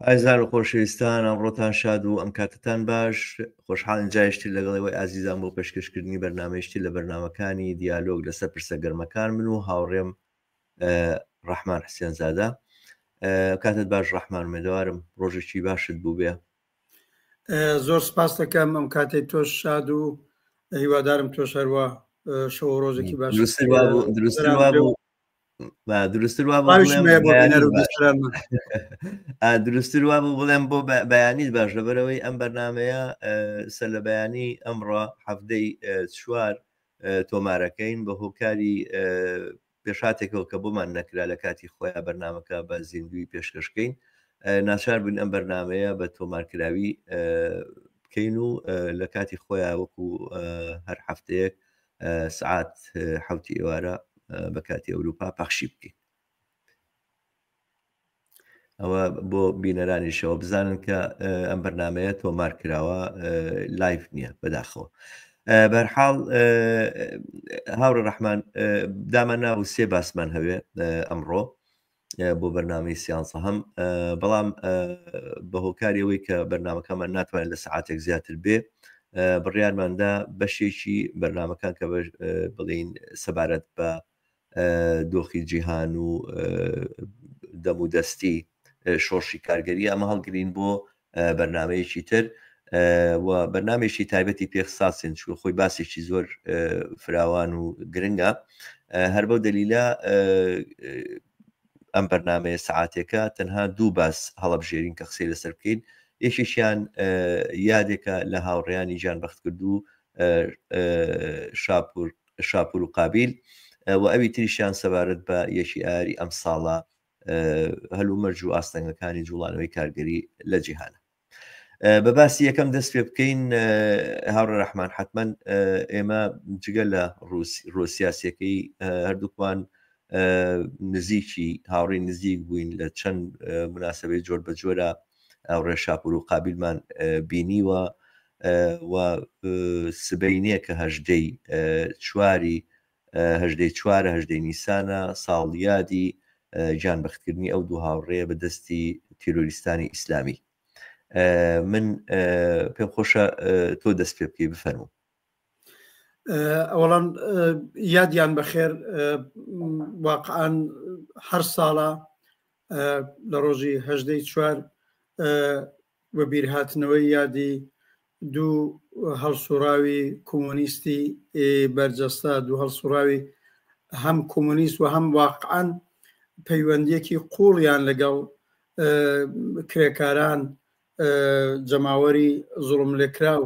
ئازیزان و خۆشەویستان ئەمڕۆتان شاد و ئەم کاتتان باش خۆشحاڵین جایشتر لەگەڵ ئێوەی ئازیزان بۆ پێشکەشکردنی بەرنامەیشتر لە بەرنامەکانی دیالۆگ لەسەر پرسە گەرمەکان من و هاوڕێم ڕەحمان حسێنزادە کاتت باش ڕەحمان مێدەوارم ڕۆژێکی باشت بوو بێ زۆر سپاس دەکەم ئەم کاتێک تۆش شاد و هیوادارم تۆش هەروە شەو ڕۆژێکی باش دروستر وابوو دروستتر وا دروستتر وا بوو بڵێم بۆ بەیانیت باش لەبەرەوەی ئەم بەرنمەیە سەر لە بەیانی ئەمڕۆ حەفتەی چوار تۆمارەکەین بە هۆکاری پێشاتێکەوە کە بۆمان نەکرا لە کاتی خۆیان بەرنمەکە بە زیندوی پێشکەشکەین ناچار بووین ئەم بەرنمەیە بە تۆمارکراوی بکەین و لە کاتی خۆیان وەکو هەر هەفتەیەک سعات حوتی ئێوارە بە کاتی ئەوروپا پەخشی بکەین ئەوە بۆ بینەرانیشەوە بزانن کە ئەم بەرنمەیە تۆمار کراوە live نییە بەداخەوە بەرحاڵ هاوڕێ ڕەحمان دامان ناو سێ باسمان هەوێ ئەمڕۆ بۆ بەرنامەی سیانسەهەم بەڵام بە هۆکاری ئەوەی کە بەرنمەکەمان ناتوانێت لە سعاتێک زیاتر بێ بڕیارماندا بەشێکی بەرنمەکان کە بڵین سەبارەت بە دۆخی جیهان و دەم و دەستی شۆڕشی کارگەری ئەمە هەڵگرین بۆ بەرنمەیەکی تر و بەرنمێکی تایبەتی پێخساسین چون خۆی باسێکی زۆر فراوان و گرنگە هەر بەو دەلیلە ئەم بەرنمەیە سعاتێکە تەنها دوو باس هەڵبژێرین کە قسەی لەسەر بکەین یەکێکیان یادێکە لە هاوڕێیانی گیان بەختکردوو شاپور شاپور و قابیل و ئەوی تریشیان سەبارەت بە یەکی ئاری ئەم ساڵە هەلومەرج و ئاستەنگەکانی جوڵانەوەی کارگەری لە جیهانە. بە باسی یەکەم دەست پێ بکەین هاوڕێ ڕەحمان حتمما ئێمە جگە لە ڕوسیاسیەکەی هەردووکمان نزیکی هاوڕێی نزیک بووین لە چەند مناسبەی جۆر بە جۆرە هاوڕێ شاپور و قابیلمان بینیوە و سبەینێ کە هەژدەی چواری هەژدەی چوارە هەژدەی نیسانە ساڵیادی گیانبەختکردنی ئەو دوو هاوڕێیە بە دەستی تیرۆریستانی ئیسلامی. من پێم خۆشە تۆ دەست پێ بکەی بفەرموو. ئەوەڵان یادیان بەخێر واقعان هەر ساڵە لە ڕۆژی هەژدەی چوار وەبیرهاتنەوەی یادی دوو هەڵسوڕاوی کۆمۆنیستی بەرجەستە، دوو هەڵسوڕاوی هەم کۆمۆنیست و هەم واقعەن پەیوەندیەکی قوڵیان لەگەڵ کرێکاران، جەماوەری زوڵملێکراو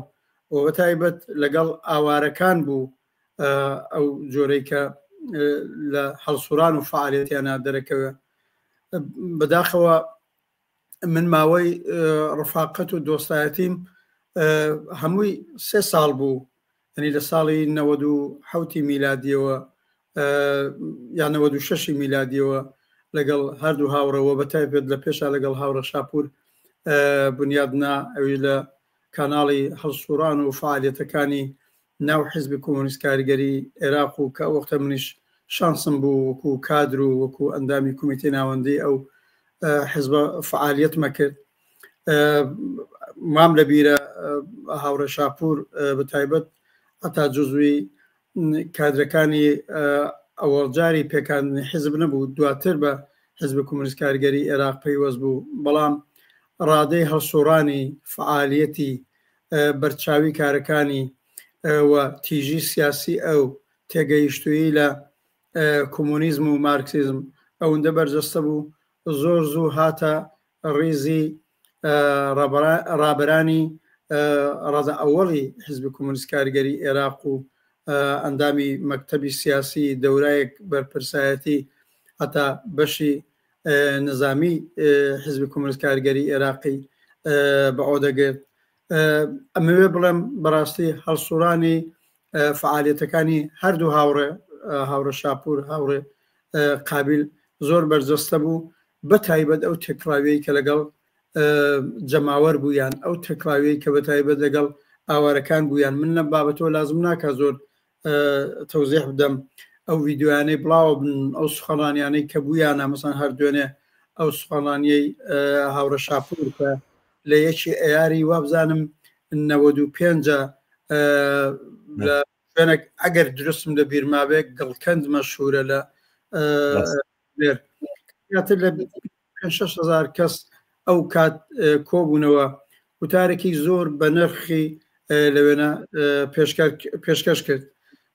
و بەتایبەت لەگەڵ ئاوارەکان بوو ئەو جۆرەی کە لە هەڵسوڕان و فعالەتیانە دەرەکەوێ. بەداخەوە من ماوەی ڕفاقەت و دۆستایەتیم هەمووی سێ ساڵ بوو ئەنی لە ساڵی 1970 میلادیەوە یا 96 میلادیەوە لەگەڵ هەردوو هاوڕەوە بە تایبەت لە پێشا لەگەڵ هاوڕە شاپور بنیادنا ئەوی لە کاناڵی هەڵسوڕان و فعالیەتەکانی ناو حیزبی کۆمۆنیست کاریگەری عێراق و کە ئەو وەختە منیش شانسم بوو وەکو کادر و وەکو ئەندامی کومیتەی ناوەندی ئەو حزبە فعالیەتمە کرد مام لە بیرە هاوڕێ شاپور بە تایبەت هەتا جزوی کادرەکانی ئەوەڵجاری پێکاندنی حزب نەبوو دواتر بە حزب کۆمۆنیست کارگەری عێراق پەیوەست بوو بەڵام ڕادەی هەڵسوڕانی فعالیەتی بەرچاوی کارەکانی و تیژی سیاسی ئەو، تێگەیشتوویی لە کۆمۆنیزم و مارکسیزم ئەوندە بەرجەستە بوو، زۆر زوو هاتە ڕیزی ڕابەرانی ڕەدە ئەوەڵی حیزبی کۆمۆنیست کارگەری ئێراق و ئەندامی مەکتەبی سیاسی دەورایەک بەرپرسایەتی هەتا بەشی نزامی حزبی کۆمۆنیست کارگەری عێراقی بە ئۆدەگرت. ئەمەوێ بڵێم بەڕاستی هەڵسوڕانی فعالیەتەکانی هەردوو هاوڕێ هاوڕێ شاپور هاوڕێ قابیل زۆر بەرجەستە بوو بە تایبەت ئەو تێکڕاویەی کە لەگەڵ جەماوەر بوو یان ئەو تێکڕاویەی کە بە تایبەت لەگەڵ ئاوارەکان بوو یان من لەم بابەتەوە لازم ناکا زۆر تەوزیح بدەم ئەو ڤیدیۆیانەی بڵاوە بن ئەو سوخەڵانیانەی کە بوویانە مەسەن هەر دوێنێ ئەو سوخەڵانیەی هاوڕە شاپور کە لە یەکی ئەیاری وابزانم 95 لە شوێنێک ئەگەر دروستم لە بیرمابێ گڵکەند مەشهورە لە زیاتر لە 6 هزار کەس ئەو کات کۆبوونەوە وتارێکی زۆر بە نرخی لەوێنە پێشکەش کرد.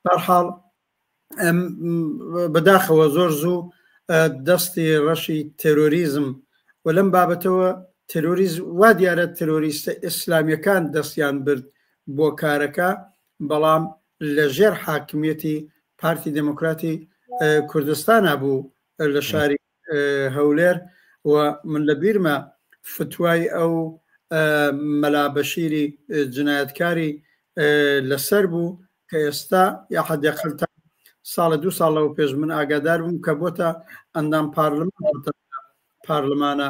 بەرحاڵ بەداخەوە زۆر زوو دەستی ڕەشی تێرۆریزم و لەم بابەتەوە تێرۆریز وا دیارە تێرۆریستە ئیسلامیەکان دەستیان برد بۆ کارەکە، بەڵام لە ژێر حاکمیەتی پارتی دێموکراتی کوردستانا بوو لە شاری هەولێر و من لە بیرمە فتوای ئەو مەلا بەشیری جنایەتکاری لەسەر بوو کە ئێستا یا حەدیقل تا ساڵە دوو ساڵ لەوە پێش من ئاگادار بووم کە بۆتە ئەندام پارلمان پارلمانە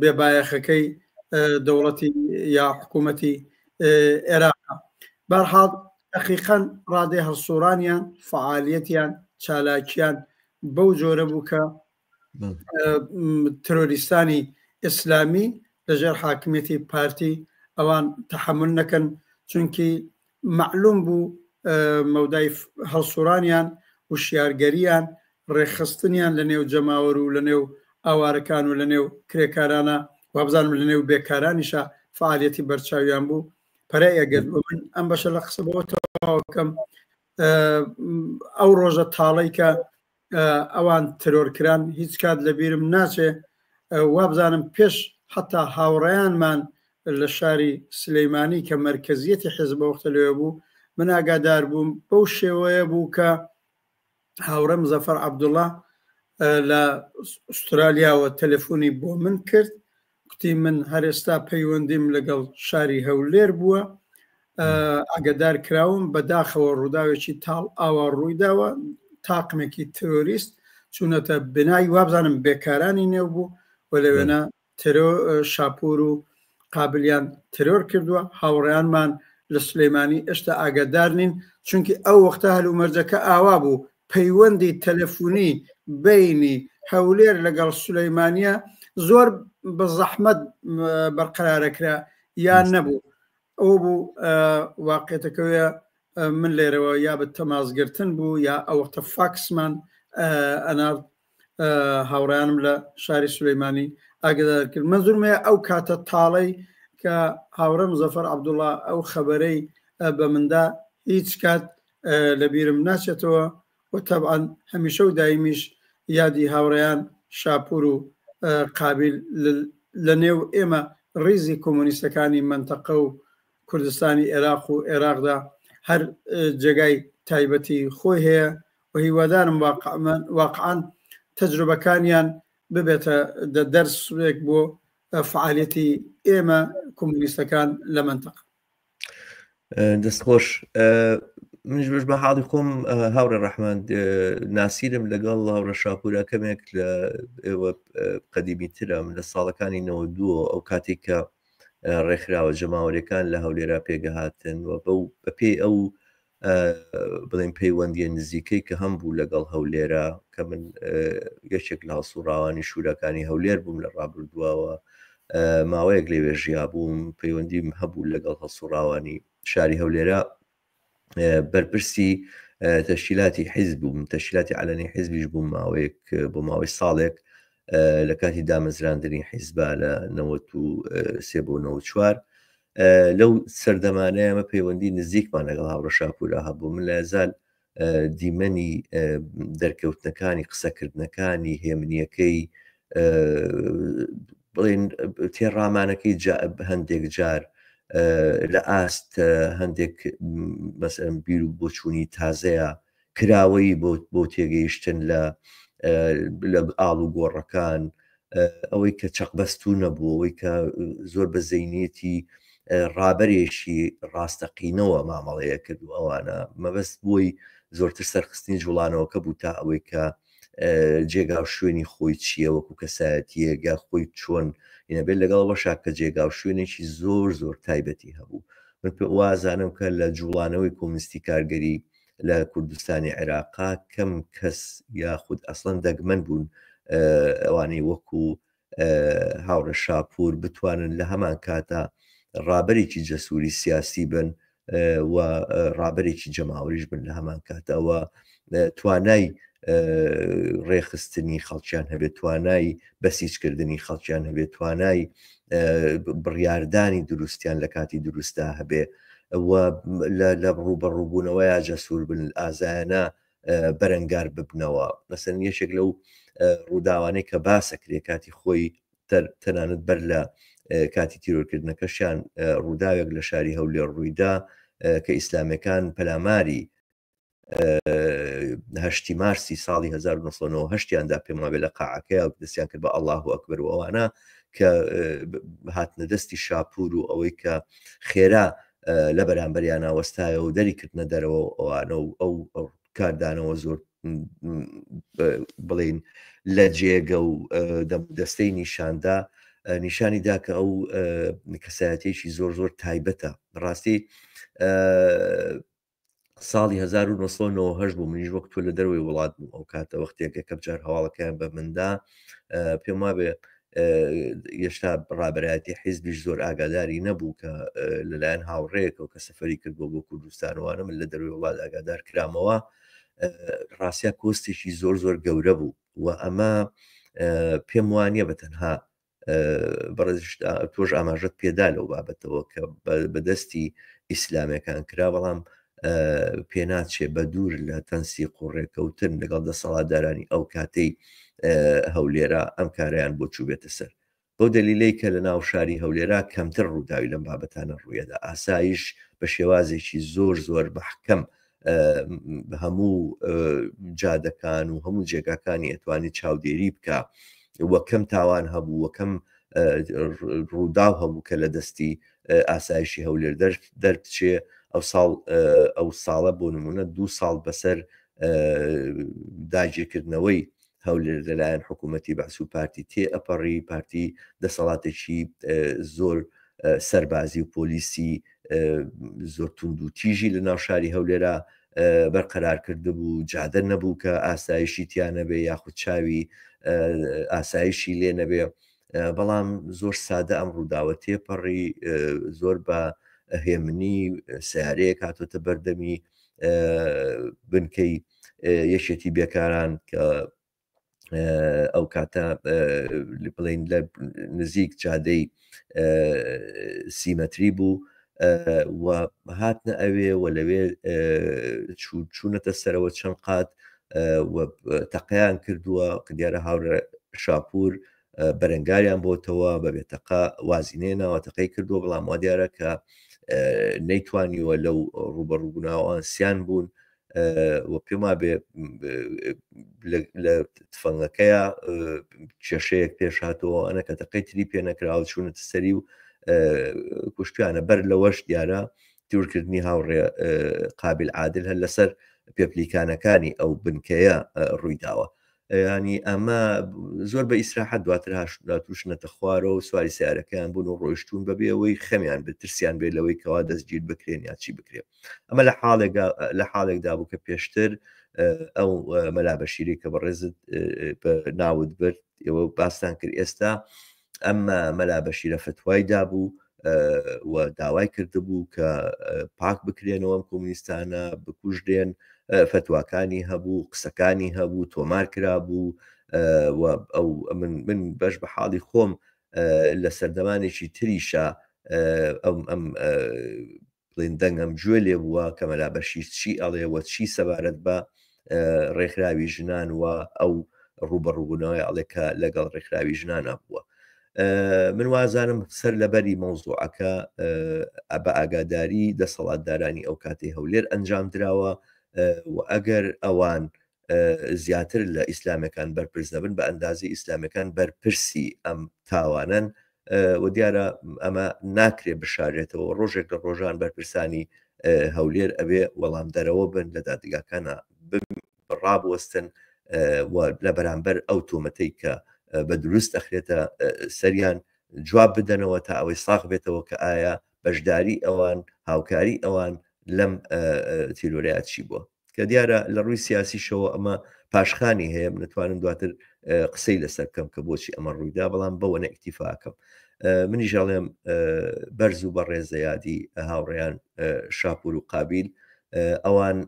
بێبایەخەکەی دەوڵەتی یا حکوومەتی عێراق. بەرحاڵ دەقیقەن ڕادەی هەڵسوڕانیان، فەعالیەتیان، چالاکیان بەو جۆرە بوو کە ترۆریستانی ئیسلامی لەژێر حاکمیەتی پارتی ئەوان تەحەمول نەکەن، چونکی مەعلوم بوو مەودای هەڵسوڕانیان، وشیارگەریان، ڕێکخستنیان لە نێو جەماوەر و لە نێو ئاوارەکان و لە نێو کرێکارانە، وابزانم لە نێو بێکارانیشا فەعالیەتی بەرچاویان بوو، پەرەی ئەگرت. و من ئەم بەشە لە قسە بەوە تەواوەکەم، ئەو ڕۆژە تاڵەی کە ئەوان ترۆر کران هیچ کات لە بیرم ناچێ. وابزانم پێش حتا هاوڕێیانمان لە شاری سلەیمانی کە مەرکەزیەتی حیزب وەختە لەوێ بوو من ئاگادار بووم، بەو شێوەیە بوو کە هاوڕێم زەفەر عەبدوڵا لە ئوسترالیاوە تەلەفۆنی بۆ من کرد، کوتی من هەر ئێستا پەیوەندیم لەگەڵ شاری هەولێر بووە، ئاگادار کراوم، بەداخەوە ڕووداوێکی تاڵ ئاوا ڕوویداوە، تاقمێکی ترۆریست چوونەتە بنای وابزانم بێکارانی نێو بوو و لەوێنە ترۆ شاپور و قابلیان ترۆر کردووە. هاوڕێیانمان لە سلەیمانی ئێشتا ئاگادار نین، چونکی ئەو وەختە هەلومەرجەکە ئاوا بوو پەیوەندی تەلەفونی بەینی هەولێر لەگەڵ سولەیمانیە زۆر بە زەحمەت بەرقەرارەکرا یان نەبوو. ئەو بوو واقعەتەکەوێ من لێرەوە یا بە تەماسگرتن بوو یا ئەو وەختە فاکسمان ئەنارد، هاوڕیانم لە شاری سولەیمانی ئاگادار کرد. مەنزورمەیە ئەو کاتە تاڵەی کە هاوڕێم زەفەر عەبدوڵا ئەو خەبەرەی بە مندا هیچ کات لە بیرم ناچێتەوە و تەبعەن هەمیشە و دایمیش یادی هاوڕێیان شاپور و قابیل لە نێو ئێمە ڕیزی کۆمۆنیستەکانی مەنتەقە و کوردستانی ئێراق و ئێراقدا هەر جێگای تایبەتی خۆی هەیە و هیوادارم واقعا تەجروبەکانیان ببێتە دەرسێک بۆ فعالیەتی ئێمە کۆمۆنیستەکان لە مەنتەقە. دەستخۆش. منیش بەش بە حاڵی خۆم هاوڕێ ڕەحمان ناسیرم لەگەڵ هاوڕێ شاپورە کەمێک لە ئێوە قەدیمیترم لە ساڵەکانی 92 ئەو کاتێک کە ڕێکخراوە جەماوەریەکان لە هەولێرا پێگەهاتن و بەو بەپێی ئەو بڵێن پەیوەندیە نزیکەی کە هەم بوو لەگەڵ هەولێرا کە من یەکێک لە هەڵسوڕاوانی شوراکانی هەولێر بووم لە ڕابردووەوە ماوەیەک لەوێ ژیا بووم پەیوەندیم هەبوو لەگەڵ هەڵسوڕاوانی شاری هەولێرە بەرپرسی تەشکیلاتی حیزب بووم تەشکیلاتی عەلەنی حیزبیش بووم ماوەیەک بۆ ماوەی ساڵێک لە کاتی دامەزراندنی حیزبا لە 93 بۆ 94 لەو سەردەمانەیە ئەمە پەیوەندی نزیکمان لەگەڵ هاوڕە شاپورا هەبوو من لە زال دیمەنی دەرکەوتنەکانی قسەکردنەکانی هێمنیەکەی بڵێن تێڕامانەکەی هەندێک جار لە ئاست هەندێک مەسەن بیر و بۆچوونی تازەیە. کراوەیی بۆ بۆ تێگەیشتن لە لە ئاڵوگۆڕەکان، ئەوەی کە چەقبەستوو نەبوو، ئەوەی کە زۆر بە زەینیەتی ڕابەرێکی ڕاستەقینەوە مامەڵەیە کرد و ئەوانە مەبەست بۆی زۆرتر سەرخستنی جوڵانەوەکە بوو تا ئەوەی کە جێگا و شوێنی خۆی چییە وەکو کەسایەتیەک یا خۆی چۆن نەبێت لەگەڵ وەشا کە جێگا و شوێنێکی زۆر زۆر تایبەتی هەبوو. من پێ وازانم کە لە جوڵانەوەی کۆمنیستی کارگەری لە کوردستانی عێراقا کەم کەس یاخود ئەسڵەن دەگمەن بوون ئەوانەی وەکو هاوڕێ شاپور بتوانن لە هەمان کاتا ڕابەرێکی جەسووری سیاسی بن و ڕابەرێکی جەماوەریش بن لە هەمان کاتەوە توانای ڕێخستنی خەڵکیان هەبێت، توانای بەسیجکردنی خەڵکیان هەبێت، توانای بڕیاردانی دروستیان لە کاتی دروستدا هەبێ و لە ڕووبەڕووبوونەوەیا جەسوور بن، ئازایانە بەرەنگار ببنەوە. مەسەن یەکێک لەو ڕووداوانەی کە باسەکرێ کاتی خۆی تەنانەت بەر لە کاتی تیرۆرکردنەکەشیان ڕووداوێک لە شاری هەولێر ڕوویدا کە ئیسلامەکان پەلاماری هەشتی مارسی ساڵی 1990 یاندا پێم وابێ لە قاعەکەی دەستیان کرد بە ئەڵڵاه ئەکبەر و ئەوانە کە هاتنە دەستی شاپور و ئەوەی کە خێرا لە بەرامبەریانە وەستایەوە و دەری کردنە دەرەوە ئەوانە و ئەو کاردانەوە زۆر بڵین لە جێگە و دەستەی نیشاندا نیشانی دا کە ئەو کەسایەتێکی زۆر زۆر تایبەتە ڕاستی ساڵی 1998 بوو منیش وەک تۆ لە دەرەوەی وڵات بووم ئەو کاتە وەختێک یەکەم جار هەواڵەکەیان بە مندا پێم وابێ یشتا ڕابەرایەتی حیزبیش زۆر ئاگاداری نەبوو کە لەلایەن هاوڕێیەکەوە کە سەفەری کردبوو بۆ کوردستانوانە من لە دەروی وڵات ئاگادار کرامەوە ڕاستیا کۆستێکی زۆر زۆر گەورە بوو و ئەمە پێم وانە بە تەنها بەڕێزیش تۆش ئاماژەت پێدا لەو بابەتەوە کە بەدەستی ئیسلامەکان کرا، بەڵام پێناچێ بە دوور لە تەنسیق و ڕێکەوتن لەگەڵ دەسەڵاتدارانی ئەو کاتەی هەولێرا ئەم کارەیان بۆ چووبێتە سەر، بەو دەلیلەی کە لە ناو شاری هەولێرا کەمتر ڕووداوی لەم بابەتانە ڕوویەدا، ئاسایش بە شێوازێکی زۆر زۆر مەحکەم هەموو جادەکان و هەموو جێگاکانی ئەتوانی چاودێری بکە و کەم تاوان هەبوو و کەم ڕووداو هەبوو کە لە دەستی ئاسایشی هەولێر دەربچێ. ئەو ساڵ ئەو ساڵە بۆ نمونە دوو ساڵ بەسەر داگیرکردنەوەی هەولێر لەلایەن حکوومەتی بەعس و پارتی تێ ئەپەڕی، پارتی دەسەڵاتێکی زۆر سەربازی و پۆلیسی زۆر توند و تیژی لە ناو شاری هەولێرا بەرقەرار کردبوو، جادە نەبوو کە ئاسایشی تیا نەبێ یاخود چاوی ئاسایشی لێ نەبێ، بەڵام زۆر سادە ئەم ڕووداوە تێپەڕی، زۆر بە هێمنی سیارەیەک هاتۆتە بەردەمی بنکەی یەکێتی بێکاران کە ئەو کاتە بڵین لە نزیک جادەی سیمەتری بوو و هاتنە ئەوێ و لەوێ چوونەتە سەرەوە چەند قات و تەقیان کردووە کە دیارە هاوڕێ شاپور بەرەنگاریان بۆتەوە بەبێ تەقە وازی نێناوە تەقەی کردووە، بەڵام وا دیارە کە نەیتوانیوە لەو ڕوبەڕووبوونەوە سیان بوون و پێم وابێ لە تفەنگەکەیە کێشەیەک پێش هاتەوە ئەنە کە تەقەی تری پێ نەکراوە چوونەتە سەری و کوشتیانە. بەر لەوەش دیارە تیرۆرکردنی هاوڕێ قابل عادل هەر لەسەر پێپلیکانەکانی ئەو بنکەیە ڕوویداوە. ینی ئەمە زۆر بە ئیسراحەت دواتر هاشتوشنەتە خوارەوە و سواری سیارەکەیان بوون و ڕۆیشتون بەبێ ئەوەی خەمیان بێت ترسیان بێت لەوەی کەوا دەستگیر بکرێن یا چی بکرێن. ئەمە لە حاڵێکدا لە حاڵێکدا بوو کە پێشتر ئەو مەلا بەشیری کە بەڕێزت بە ناوت برد ئێوە باستان کرد ئێستا ئەمە مەلا بەشیرە فتوای دابوو و داوای کردبوو کە پاک بکرێنەوە ئەم کۆمونیستانە بکوژرێن، فتواکانی هەبوو، قسەکانی هەبوو، تۆمار کرابوو و ئەو من من بەش بە حاڵی خۆم لە سەردەمانێکی تریشە ئەم ئەم بڵێن دەنگم گوێ لێ بووە کە مەلا بەشیر چی ئەڵێ و چی سەبارەت بە ڕێکخراوی ژنان و ئەو ڕوبەڕوبوونەوەی ئەڵێ کە لەگەڵ ڕێکخراوی ژنانە بووە. من وازانم سەر لەبەری مەوزوعەکە بە ئاگاداری دەسەڵاتدارانی ئەو کاتەی هەولێر ئەنجام دراوە. و ئەگەر ئەوان زیاتر لە ئیسلامەکان بەرپرس نەبن بە ئەندازەی ئیسلامەکان بەرپرسی ئەم تاوانەن و دیارە ئەمە ناکرێ بشارێتەوە ڕۆژێک لە ڕۆژان بەرپرسانی هەولێر ئەبێ وەڵامدەرەوە بن لە دادگاکانە ڕابوەستن و لە بەرامبەر ئەو تۆمەتەی کە بە دروست ئەخرێتە سەریان جواب بدەنەوە تا ئەوەی ساغ بێتەوە کە ئایا بەشداری ئەوان هاوکاری ئەوان لەم تیرۆرەیە چی بووە کە دیارە لە ڕووی سیاسیشەوە ئەمە پاشخانی هەیە منتوانم دواتر قسەی لەسەر بکەم کە بۆچی ئەمە ڕوویدا بەڵام بەوە نەئیتیفاکەم منیش ئەڵێم بەرز و بەڕێزە یادی هاوڕێیان شاپور و قابیل ئەوان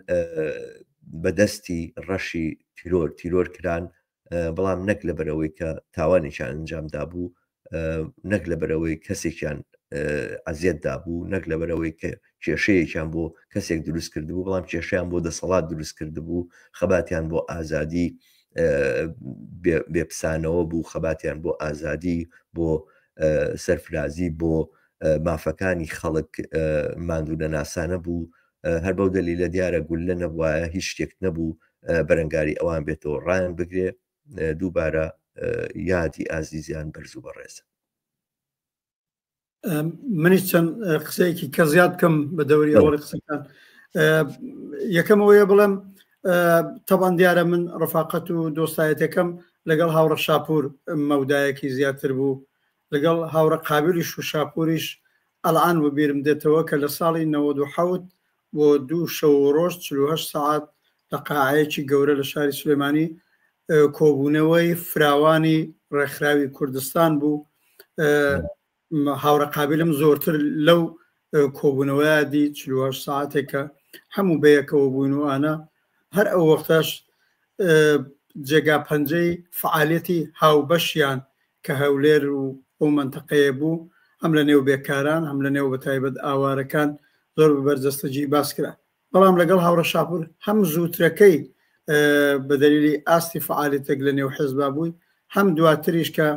بەدەستی ڕەشی تیرۆر تیرۆر کران بەڵام نەک لەبەرئەوەی کە تاوانێکیان ئەنجام دابوو، نەک لەبەرئەوەی کەسێکیان ئەزیەت دابوو، نەک لەبەرئەوەی کە کێشەیەکیان بۆ کەسێک دروست کردبوو، بەڵام کێشەیان بۆ دەسەڵات دروست کردبوو، خەباتیان بۆ ئازادی بێپسانەوە بوو، خەباتیان بۆ ئازادی، بۆ سەرفرازی، بۆ مافەکانی خەڵک ماندوونەناسانە بوو. هەر بەو دەلیلە دیارە گوللە نەبوایە هیچ شتێک نەبوو بەرەنگاری ئەوان بێتەوە ڕایان بگرێ دووبارە یادی ئازیزیان بەرز و بەڕێزە. منیش چەند قسەیەکی کە زیاد بکەم بە دەوری ئەوەڵی قسەکان یەکەم ئەوەیە بڵێم تەبان دیارە من ڕفاقەت و دۆستایەتەکەم لەگەڵ هاوڕە شاپور مەودایەکی زیاتر بوو لەگەڵ هاوڕە قابلیش و شاپوریش ئەلعان وەبیرم دێتەوە کە لە ساڵی 97 بۆ دوو شەو و ڕۆژ 48 سەعات لە قاعەیەکی گەورە لە شاری سلێمانی کۆبوونەوەی فراوانی ڕێکخراوی کوردستان بوو. هاوڕە قابیلم زۆرتر لەو کۆبوونەوەیە دی 48 ساعتێک کە هەموو بەیەکەوە بووین و ئانا هەر ئەو وەختەش جێگا پەنجەی فعالەتی هاوبەشیان کە هەولێر و ئەو مەنتەقەیە بوو هەم لە نێو بێکاران هەم لە نێو بەتایبەت ئاوارەکان زۆر بە بەرجەستەگی باس کرا. بەڵام لەگەڵ هاوڕێ شاپور هەم زووترەکەی بە دەلیلی ئاستی فعالیتێک لە نێو حزبا بووی هەم دواتریش کە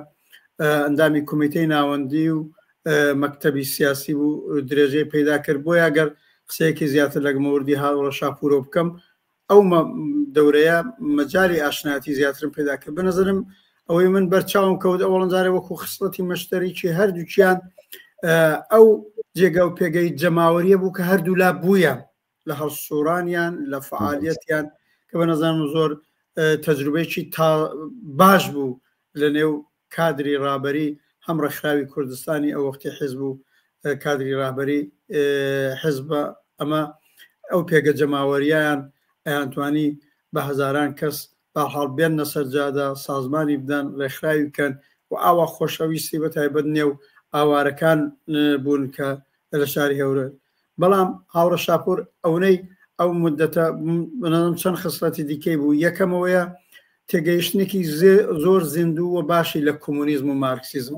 ئەندامی کومیتەی ناوەندی و مەکتەبی سیاسی بوو درێژەی پەیدا کرد. بۆیە گەر قسەیەکی زیاتر لەگە مەوردی هاوڕێ شاپورۆ بکەم ئەو دەورەیە مەجالی ئاشنایەتی زیاترم پەیدا کرد. بە نظرم ئەوەی من بەرچاوم کەوت ئەوەڵەن جارێ وەکو خسڵەتی مەشتەریکی هەردووکیان ئەو جێگا و پێگەی جەماوەریە بوو کە هەردوو لا بوویان لە هەڵسوڕانیان لە فعالیەتیان کە بە نظرم زۆر تەجروبەیەکی تا باش بوو لە نێو کادری ڕابەری هەم ڕێکخراوی کوردستانی ئەو وەختی حزب و کادری ڕابەری حزب ئەمە ئەو پێگە جەماوەریان ئەیانتوانی بە هەزاران کەس بەحاڵ بێننە سەر جادە سازمانی بدەن ڕێکخراوی بکەن و ئاوا خۆشەویستی بە تایبەت نێو ئاوارەکان بوون کە لە شاری هەورێر بەڵام هاوڕە شاپور ئەونەی ئەو مدەتە بنەم چەند خسڵەتی دیکەی بوو یەکەمەوەیە تێگەیشتنێکی زۆر زیندوو و باشی لە کۆمۆنیزم و مارکسیزم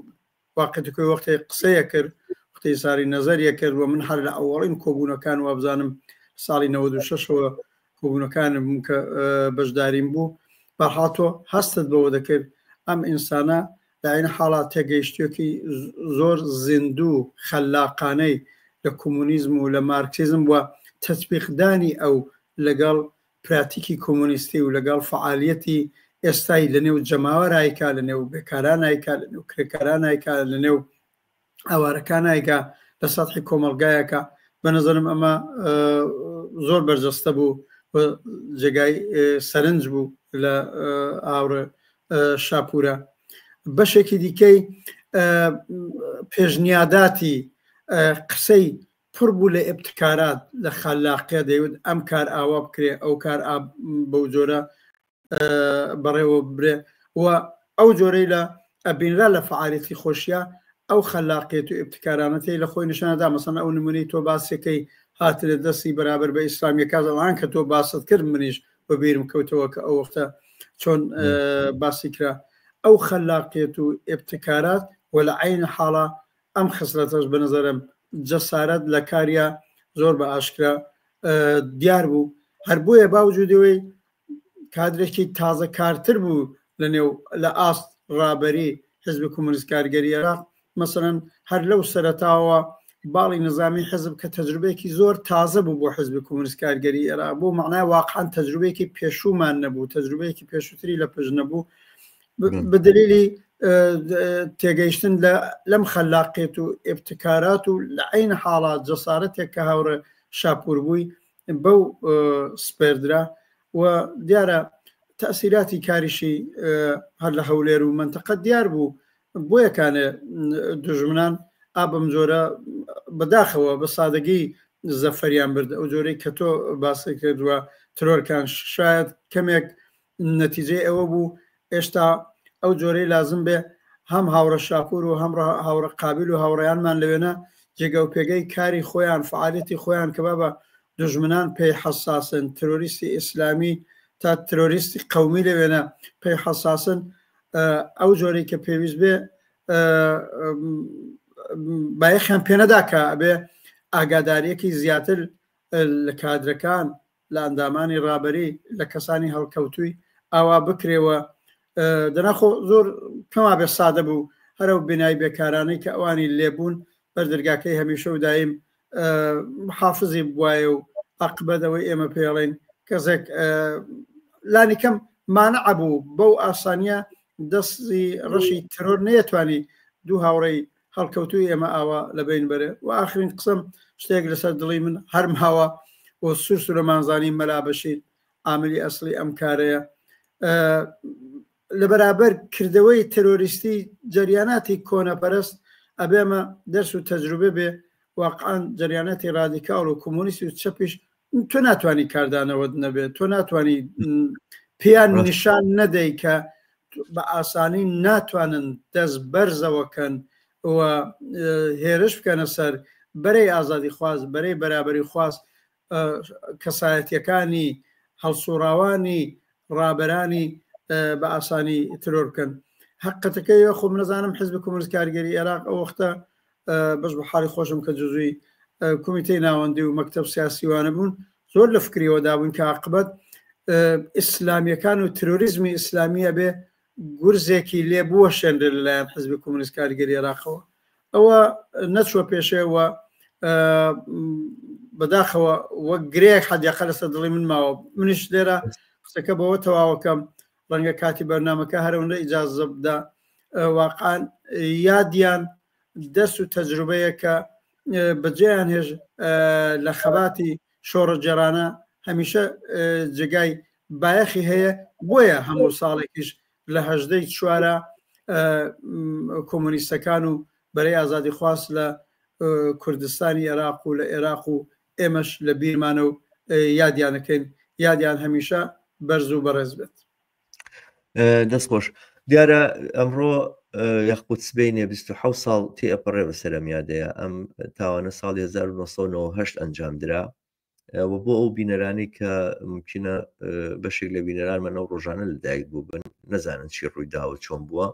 واقعەتی وەختێ قسەیە کرد وەختی ساری نەزەریە کرد و من هەر لە ئەوەڵین کۆبوونەکان وابزانم ساڵی 96ەوە کۆبوونەکانم بووم کە بەشداریم بوو بەرحاڵ تۆ هەستت بەوە دەکرد ئەم ئینسانە لە عین حاڵا تێگەیشتێکی زۆر زیندوو خەلاقانەی لە کۆمۆنیزم و لە مارکسیزم و تەتبیقدانی ئەو لەگەڵ پراتیکی کۆمۆنیستی و لەگەڵ فعالیەتی ئێستای لە نێو جەماوەر ئایکا لە نێو بێکاران ئایکا لە نێو کرێکاران ئایکا لە نێو ئاوارەکان ئایکا لە سەتحی کۆمەڵگایەکە بە نظرم ئەمە زۆر بەرجەستە بوو و جێگای سەرنج بوو لە ئاوڕێ شاپورە بەشێکی دیکەی پێشنیاداتی قسەی پڕ بوو لە ئبتکارات لە خەلاقیە دەیوت ئەم کار ئاوا بکرێ ئەو کار بەو جۆرە بەڕێوە برێ و ئەو جۆرەی لە ئەبینرا لە فعالیەتی خۆشیە ئەو خەلاقیەت و ئبتکارانەتەی لە خۆی نیشاندا مەسەن ئەو نمونەی تۆ باسیەکەی هاتنە دەستی بەرابەر بە ئیسلامیەکان ئەوان کە تۆ باست کرد منیش بە بیرم کەوتەوە کە ئەو وەختە چۆن باسی کرا ئەو خەلاقیەت و ئبتکارات و لە عین حاڵا ئەم خسلەتەش بە نظرم جەسارەت لە کاریا زۆر بە ئاشکرا دیار بوو هەر بۆیە باوجودەوەی کادرێکی تازە کارتر بوو لە نێو لە ئاست ڕابەری حزب کۆمۆنیست کارگەری عێراق مەسەلەن هەر لەو سەرەتاوە باڵی نظامی حزب کە تەجروبەیەکی زۆر تازە بوو بۆ حزب کۆمۆنیست کارگەری عێراق بۆ معنای واقعا تەجروبەیەکی پێشوومان نەبوو، تەجروبەیەکی پێشووتری لە پشت نەبوو، بە دلیلی تێگەیشتن لە لەم خەلاقیت و ئبتکارات و لە عین حاڵات جەسارەتێک کە هاوڕێ شاپور بووی بەو سپێردرا و دیارە تەسیراتی کاریشی هەر لە هەولێر و منتەقە دیار بوو. بۆیەکانێ دوژمنان ئا بەم جۆرە بەداخەوە بە سادەگی زەفەریان برد، ئەو جۆرەی کە تۆ باسی کردووە ترۆرکان شاید کەمێک نەتیجەی ئەوە بوو ئێشتا ئەو جۆرەی لازم بێ هەم هاوڕە شاپور و هەم هاوڕە قابیل و هاوڕێیانمان لەوێنە جێگە و پێگەی کاری خۆیان فعالەتی خۆیان کە بابە دوژمنان پێی حەساسن، ترۆریستی ئیسلامی تا ترۆریستی قەومی لەوێنە پێی حەساسن، ئەو جۆرەی کە پێویست بێ بایەخیان پێنەدا کە ئەبێ ئاگاداریەکی زیاتر لە کادرەکان لە ئەندامانی ڕابەری لە کەسانی هەڵکەوتووی ئاوا بکرێەوە. دەناخۆ زۆر پێما بێ سادە بوو هەرەو بینای بێکارانەی کە ئەوانی لێبوون بەردەرگاکەی هەمیشە و دایم حافزی بواە و عقبەدەوەی ئێمە پێڵێن کەسێک لانی کەم مانع بوو بەو ئاسانیە دەستی ڕەشی ترۆر نەیەتوانی دوو هاوڕێی هەڵکەوتوی ئێمە ئاوا لە بین بەرێ. و ئاخرین قسەم شتێک لەسەر دڵی من هەرم هاوە و سوور سولەمانزانی مەلا بەشیر عاملی ئەسڵی ئەم کارەیە لە بەرابەر کردەوەی ترۆریستی جەریاناتی کۆنەپەرست ئەبێمە دەرس و تەجروبە بێ. واقعا جەریاناتی رادیکاڵ و کۆمۆنیستی و چەپیش تۆ ناتوانانی کاردانەوەت نەبێت، تۆ ناتوانانی پێیان نیشان نەدەی کە بە ئاسانی ناتوانن دەست بەرزەوەکەن و هێرش بکەنە سەر بەرەی ئازادی خواز، بەرەی بەرابەری خواز، کەسایەتیەکانی هەڵسوڕاوانی ڕابەرانی بە ئاسانی ترۆر بکەن. حقەتەکەی خۆم نەزانم حزب کۆمۆنیست کارگەری عێراق ئەو وەختە بەش بە حاڵی خۆشم کە جزوی کۆمیتەی ناوەندی و مەکتەب سیاسیوانە بوون زۆر لە فکریەوە دابوون کە عاقبەت ئیسلامیەکان و ترۆریزمی ئیسلامیە بێ گورزێکی لێ بوەشێنرێ لەلایەن حزبی کۆمۆنیست کارگەری عێراقەوە. ئەوە نەچووە پێشەوە، بەداخەوە وەک گرەیەک حەدیقە لەسەر دڵی من ماوە. منیش لێرە قسەکە بەوە تەواوەکەم، ڕەنگە کاتی بەرنامەکە هەرەوەندە ئیجازە بدە. واقعا یادیان دەست و تەجروبەیە کە بەجێیان هێژ لە خەباتی شۆڕەگێڕانە هەمیشە جێگای بایەخی هەیە. بۆیە هەموو ساڵێکیش لە هەژدەی چوارە کۆمۆنیستەکان و بەرەی ئازادی خواست لە کوردستانی عێراق و لە عێراق و ئێمەش لە بیرمانە و یادیانەکەین، یادیان هەمیشە بەرز و بەڕێز بێت. دەست خۆش. دیارە ئەمڕۆ یاخود سبەینێ 27 ساڵ تێئەپەڕێ بەسەر ئەم یادەیە. ئەم تاوانە ساڵی 1998 ئەنجام درا و بۆ ئەو بینەرانی کە ممکنە بەشێک لە بینەرانمان ئەو ڕۆژانە لەدایک بوو بن نەزانن چی ڕوویداوە چۆن بووە،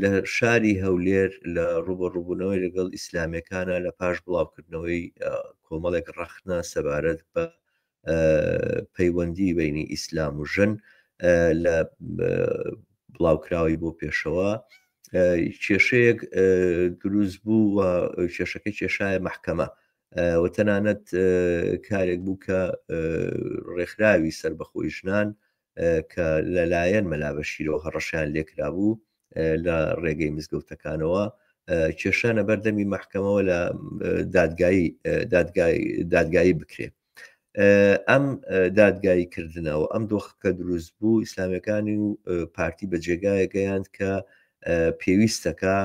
لە شاری هەولێر لە ڕوبەڕوبوونەوەی لەگەڵ ئیسلامیەکانە لە پاش بڵاوکردنەوەی کۆمەڵێک ڕەخنە سەبارەت بە پەیوەندی بینی ئیسلام و ژن لە بڵاوکراوی بۆ پێشەوە کێشەیەک دروست بوو و کێشەکە کێشایە محکەمە و تەنانەت کارێک بوو کە ڕێکخراوی سەربەخۆی ژنان کە لەلایەن مەلا بەشیرەوە هەڕەشیان لێکرابوو لە ڕێگەی مزگەوتەکانەوە کێشانە بەردەمی مەحکەمەوە لە دادگایی دادگایی بکرێ. ئەم دادگایی کردنەوە ئەم دۆخەکە دروست بوو ئیسلامیەکانی و پارتی بە جێگایە گەیاند کە پێویستەکە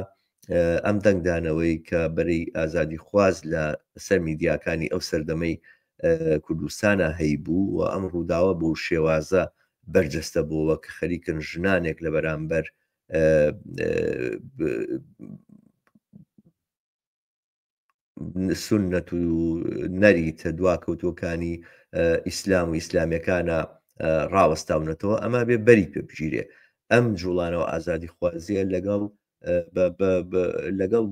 ئەم دەنگدانەوەی کە بەرەی ئازادی خواز لە سەر میدیاکانی ئەو سەردەمەی کوردستانە هەیبوو و ئەم ڕووداوە بۆ شێوازە بەرجەستە بووە کە خەریکن ژنانێک لە بەرامبەر سوننەت و نەریتە دواکەوتووەکانی ئیسلام و ئیسلامیەکانە ڕاوەستاونەتەوە، ئەما بێ بەری پێ بگیرێ. ئەم جوڵانەوە ئازادی خوازیە لەگەڵ لەگەڵ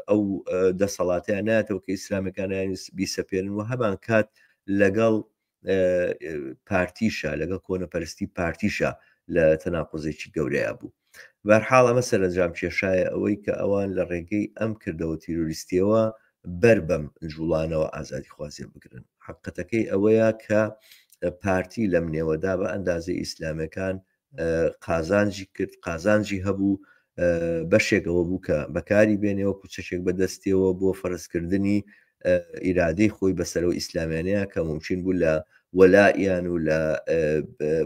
ئەو دەسەڵاتیان ناتەوە کە ئیسلامەکانیان بیسەپێنن و هەمان کات لەگەڵ پارتیشە، لەگەڵ کۆنەپەرستی پارتیشە لە تەناقوزێکی گەورەیە بوو. بەرحاڵ ئەمە سەرەنجام کێشایە ئەوەی کە ئەوان لە ڕێگەی ئەم کردەوە تیرۆریستیەوە بەر بەم جوڵانەوە ئازادیخوازیە بگرن. حەقیقەتەکەی ئەوەیە کە پارتی لەم نێوەدا بە ئەندازەی ئیسلامەکان قازانجی کرد، قازانجی هەبوو، بەشێک ئەوە بوو کە بەکاری بێنێ وەکو چەکێک بەدەستیەوە بۆ فەرزکردنی ئیرادەی خۆی بەسەرەوە ئیسلامیانەیە کە ممکن بوو لە وەلائیان و لە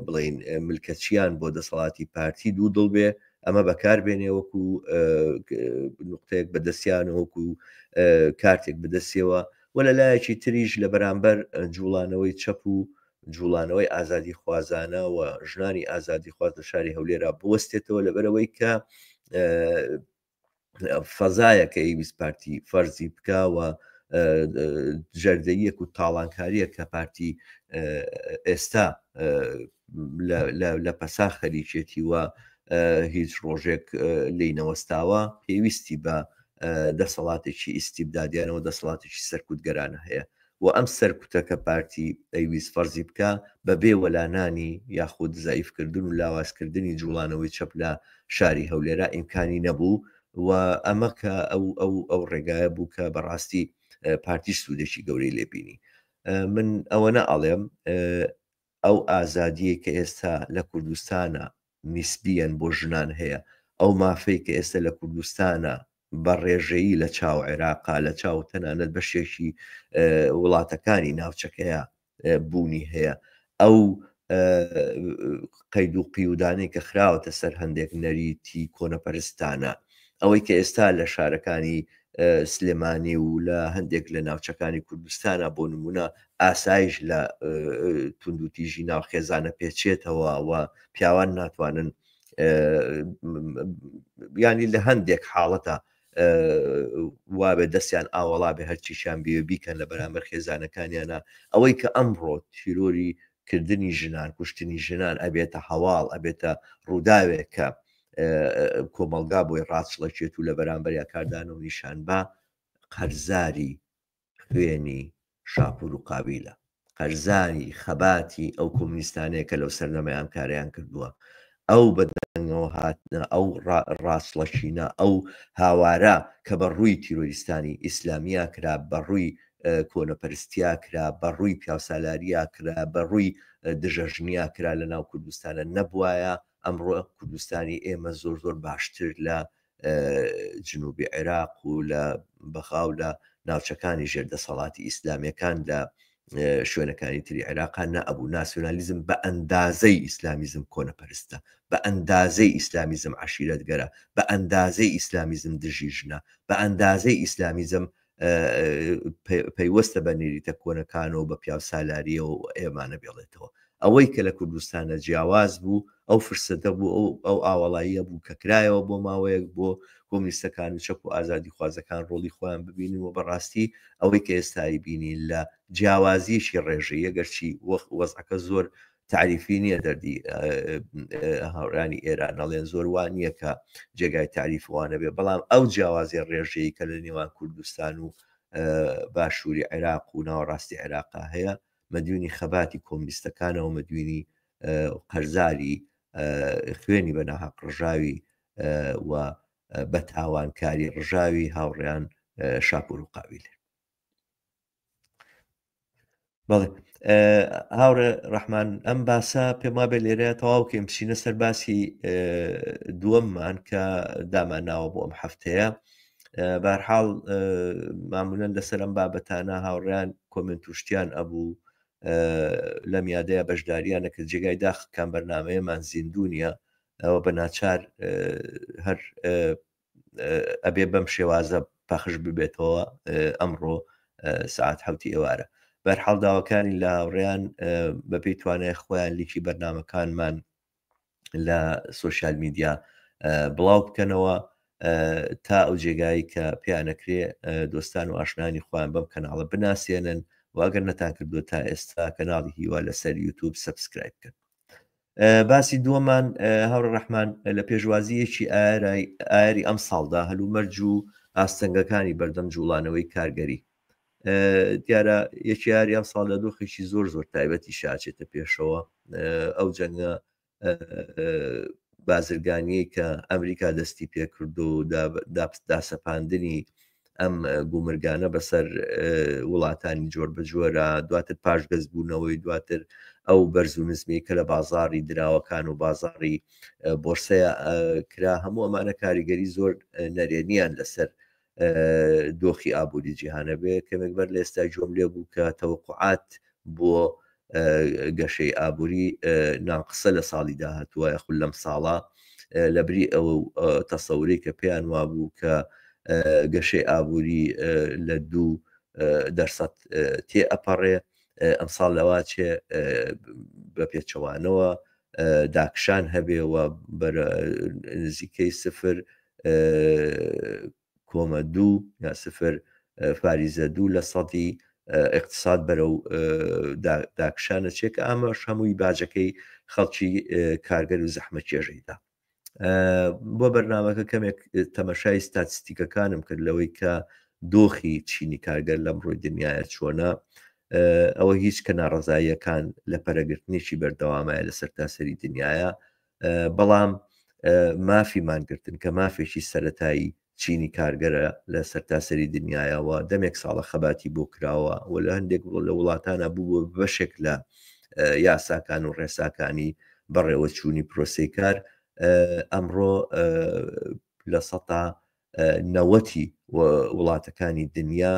بڵین ملکەچیان بۆ دەسەڵاتی پارتی دوو دڵ بێ، ئەمە بەکار بێنێ وەکو نقطەیەک بەدەستیان وەکو کارتێک بەدەستیەوە و لە لایەکی تریش لە بەرامبەر جوڵانەوەی چەپ و جوڵانەوەی ئازادیخوازانە و ژنانی ئازادیخواز لە شاری هەولێرا بوەستێتەوە، لەبەرەوەی کە فەزایە کە ئەیویست پارتی فەرزی بکا و جەردەیەک و تاڵانکاریە کە پارتی ئێستا لە پەسا خەریکێتی و هیچ ڕۆژێک لی نەوەستاوە، پێویستی بە دەسەڵاتێکی ئیسیبدادیانەوە دەسەڵاتێکی سەرکوتگەرانە هەیە و ئەم سەرکوتە کە پارتی ئەیویست فەرزی بکا بە بێ وەلانانی یاخود زەعیفکردن و لاوازکردنی جوڵانەوەی چەپ لە شاری هەولێرا ئیمکانی نەبوو و ئەمە کە ئەو ئەو ئەو ڕێگایە بوو کە بەڕاستی پارتیش سوودێکی گەورەی لێ بینی. من ئەوەنە ئەڵێم ئەو ئازادیەی کە ئێستا لە کوردستانە نیسبیەن بۆ ژنان هەیە، ئەو مافەی کە ئێستا لە کوردستانە بە ڕێژەیی لە چاو عێراقا، لە چاو تەنانەت بەشێکی وڵاتەکانی ناوچەکەیە بوونی هەیە، ئەو قەید و قیودانەی کە خراوەتە سەر هەندێک نەریتی کۆنەپەرستانە، ئەوەی کە ئێستا لە شارەکانی سلێمانی و لە هەندێک لە ناوچەکانی کوردستانە بۆ نمونە ئاسایش لە توندوتیژی ناو خێزانە پێچێتەوە و پیاوان ناتوانن ینی لە هەندێک حاڵەتە وابێ دەستیان ئاوەڵا بێ هەرچیشیان بێ بیکەن لە بەرامبەر خێزانەکانیانە. ئەوەی کە ئەمڕۆ تیرۆری کردنی ژنان، کوشتنی ژنان ئەبێتە هەواڵ، ئەبێتە ڕووداوێک کە کۆمەڵگا بۆی ڕاچڵەکێت و لە بەرامبەریا کاردانەوە نیشان با، قەرزاری خوێنی شاپور و قابیلە، قەرزاری خەباتی ئەو کۆمونیستانەیە کە لەو سەردەمەی ئەم کارەیان کردووە. ئەو بەدەنگەوە هاتنە، ئەو ڕاچڵەکینە، ئەو هاوارە کە بە ڕووی تیرۆریستانی ئیسلامیا کرا، بە ڕووی کۆنەپەرستیا کرا، بە ڕووی پیاوسالاریا کرا، بە ڕووی دژەژنیا کرا لە ناو کوردستانە نەبوایە، ئەمڕۆ کوردستانی ئێمە زۆر زۆر باشتر لە جنوبی عێراق و لە بەغا و لە ناوچەکانی ژێر دەسەڵاتی ئیسلامیەکان لە شوێنەکانی تری عێراقا نەئەبوو. ناسیۆنالیزم بە ئەندازەی ئیسلامیزم کۆنەپەرستە، بە ئەندازەی ئیسلامیزم عەشیرەتگەرە، بە ئەندازەی ئیسلامیزم دژی ژنە، بە ئەندازەی ئیسلامیزم پەیوەستە بە نەریتە کۆنەکانەوە، بە پیاوسالاریەوە و ئێمانە بێڵێتەوە. ئەوەی کە لە کوردستانە جیاواز بوو ئەو فرسەتە بوو، ئەو ئەو ئاوەڵاییە بوو کە کرایەوە بۆ ماوەیەک بۆ کۆمونیستەکان و چەپ و ئازادیخوازەکان ڕۆڵی خۆیان ببینن و بەڕاستی ئەوەی کە ئێستای بینین لە جیاوازیەکی ڕێژەیە، گەرچی وەزعەکە زۆر تعریفی نییە، دەردی هاوڕانی ئێران ئەڵێن زۆر وا نییە کە جێگای تعریف وانە بێ، بەڵام ئەو جیاوازی ڕێژەیە کە لە نێوان کوردستان و باشووری عێراق و ناوەڕاستی عێراقا هەیە مەدیونی خەباتی کۆمونیستەکانەوە، مەدیونی قەرزاری خوێنی بە ناهەق ڕژاوی و بە تاوانکاری ڕژاوی هاوڕێیان شاپور و قابیلێ. بەڵێ هاوڕێ ڕەحمان، ئەم باسە پێم وابێ لێرە تەواو کەین، بچینە سەر باسی دووەممان کە دامان ناوە بۆ ئەم هەفتەیە. بارحاڵ مامولەن لەسەر ئەم بابەتانە هاوڕێیان کۆمنت و شتیان ئەبوو لەم یادەیە بەشداریان نەکرد. جێگای داخ کام بەرنمەیەمان زیندوو نییە، ئەوە بە ناچار هەر ئەبێ بەم شێوازە پەخش ببێتەوە ئەمڕۆ سعات حوتی ئێوارە. بەرحاڵ داواکاری لە هاوڕێیان بەپێی توانای خۆیان لیکی بەرنمەکانمان لە سوسیال میدیا بڵاو بکەنەوە تا ئەو جێگایی کە پیانەکرێ دۆستان و ئاشنانی خۆیان بەم کەناڵە بناسیێنن و ئەگەر نەتان کردو تا ئێستا کەناڵی هیوا لەسەر یوتوب subscribe بکەن. باسی دووەمان هاوڕێ ڕەحمان، لە پێشوازییەکی ئایاری ئەم ساڵدا هەلومەرج و ئاستەنگەکانی بەردەم جوڵانەوەی کارگەری. دیارە یەکی ئایاری ئەم ساڵ لە دۆخێکی زۆر زۆر تایبەتی شاچێتە پێشەوە. ئەو جەنگە بازرگانیەی کە ئەمریکا دەستی پێکرد و داسەپاندنی ئەم گومرگانە بەسەر وڵاتانی جۆر بە جۆرە، دواتر پاشگەزبوونەوەی، دواتر ئەو بەرز و نزمی کە لە بازاڕی دراوەکان و بازاڕی بۆرسەیە کرا، هەموو ئەمانە کاریگەری زۆر نەرێنیان لەسەر دۆخی ئابووری جیهانە بێ. کەمێک بەر لە ئێستا گوێم لێ بوو کە تەوەقوعات بۆ گەشەی ئابووری ناقسە لە ساڵی داهاتووە یاخود لەم ساڵە، لە بری ئەو تەسەوری کە پێیان وابوو کە گەشەی ئابووری لە 2% تێ ئەپەڕێ، ئەمساڵ لەواچێ بە پێچەوانەوە داکشان هەبێ و بەرە نزیکەی سفر کۆمە دوو یا سفر فاریزە دوو لە سەدی ئیقتساد بەرەو داکشانە چێ کە ئەمەش هەمووی باجەکەی خەڵکی کارگەر و زەحمەتکێژەیدا. بۆ بەرنامەکە کەمێک تەمەشای ستاتستیکەکانم کرد لەوەی کە دۆخی چینی کارگەر لەم ڕۆی دنیاە چۆنە، ئەوە هیچ کە ناڕەزاییەکان لە پەرەگرتنێکی بەردەوامایە لە سەرتاسەری دنیاە، بەڵام مافی مانگرتن کە مافێکی سەتایی چینی کارگەرە لە سەرتاسەری دنیایەوە دەمێک ساڵە خەباتی بۆ کراوە و لە هەندێک لە وڵاتانە بوو بەشێک لە یاساکان و ڕێساکانی بەڕێوەچوونی پرۆسەی کار، ئەمڕۆ لە سەتا نەوەتی وڵاتەکانی دنیا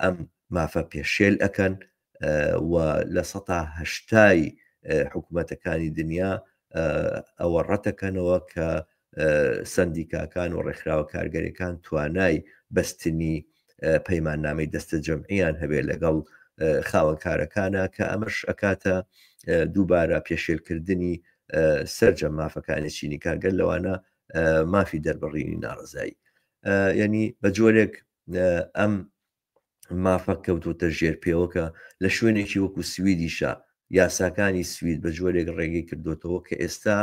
ئەم مافە پێشێل ئەکەن و لە سەتا هەشتای حکوومەتەکانی دنیا ئەوە ڕەتەکەنەوە کە سندیکاکان و ڕێکخراوە کارگەرەکان توانای بەستنی پەیماننامەی دەستە جەمعیان هەبێت لەگەڵ خاوەنکارەکانە، کە ئەمەش ئەکاتە دووبارە پێشێلکردنی سەرجەم مافەکانی چینی کارگەر، لەوانە مافی دەربڕینی ناڕەزایی. یعنی بە جۆرێک ئەم مافە کەوتوتە ژێر پێوە کە لە شوێنێکی وەکو سویدیشە یاساکانی سوید بە جۆرێک ڕێگەی کردوتەوە کە ئێستا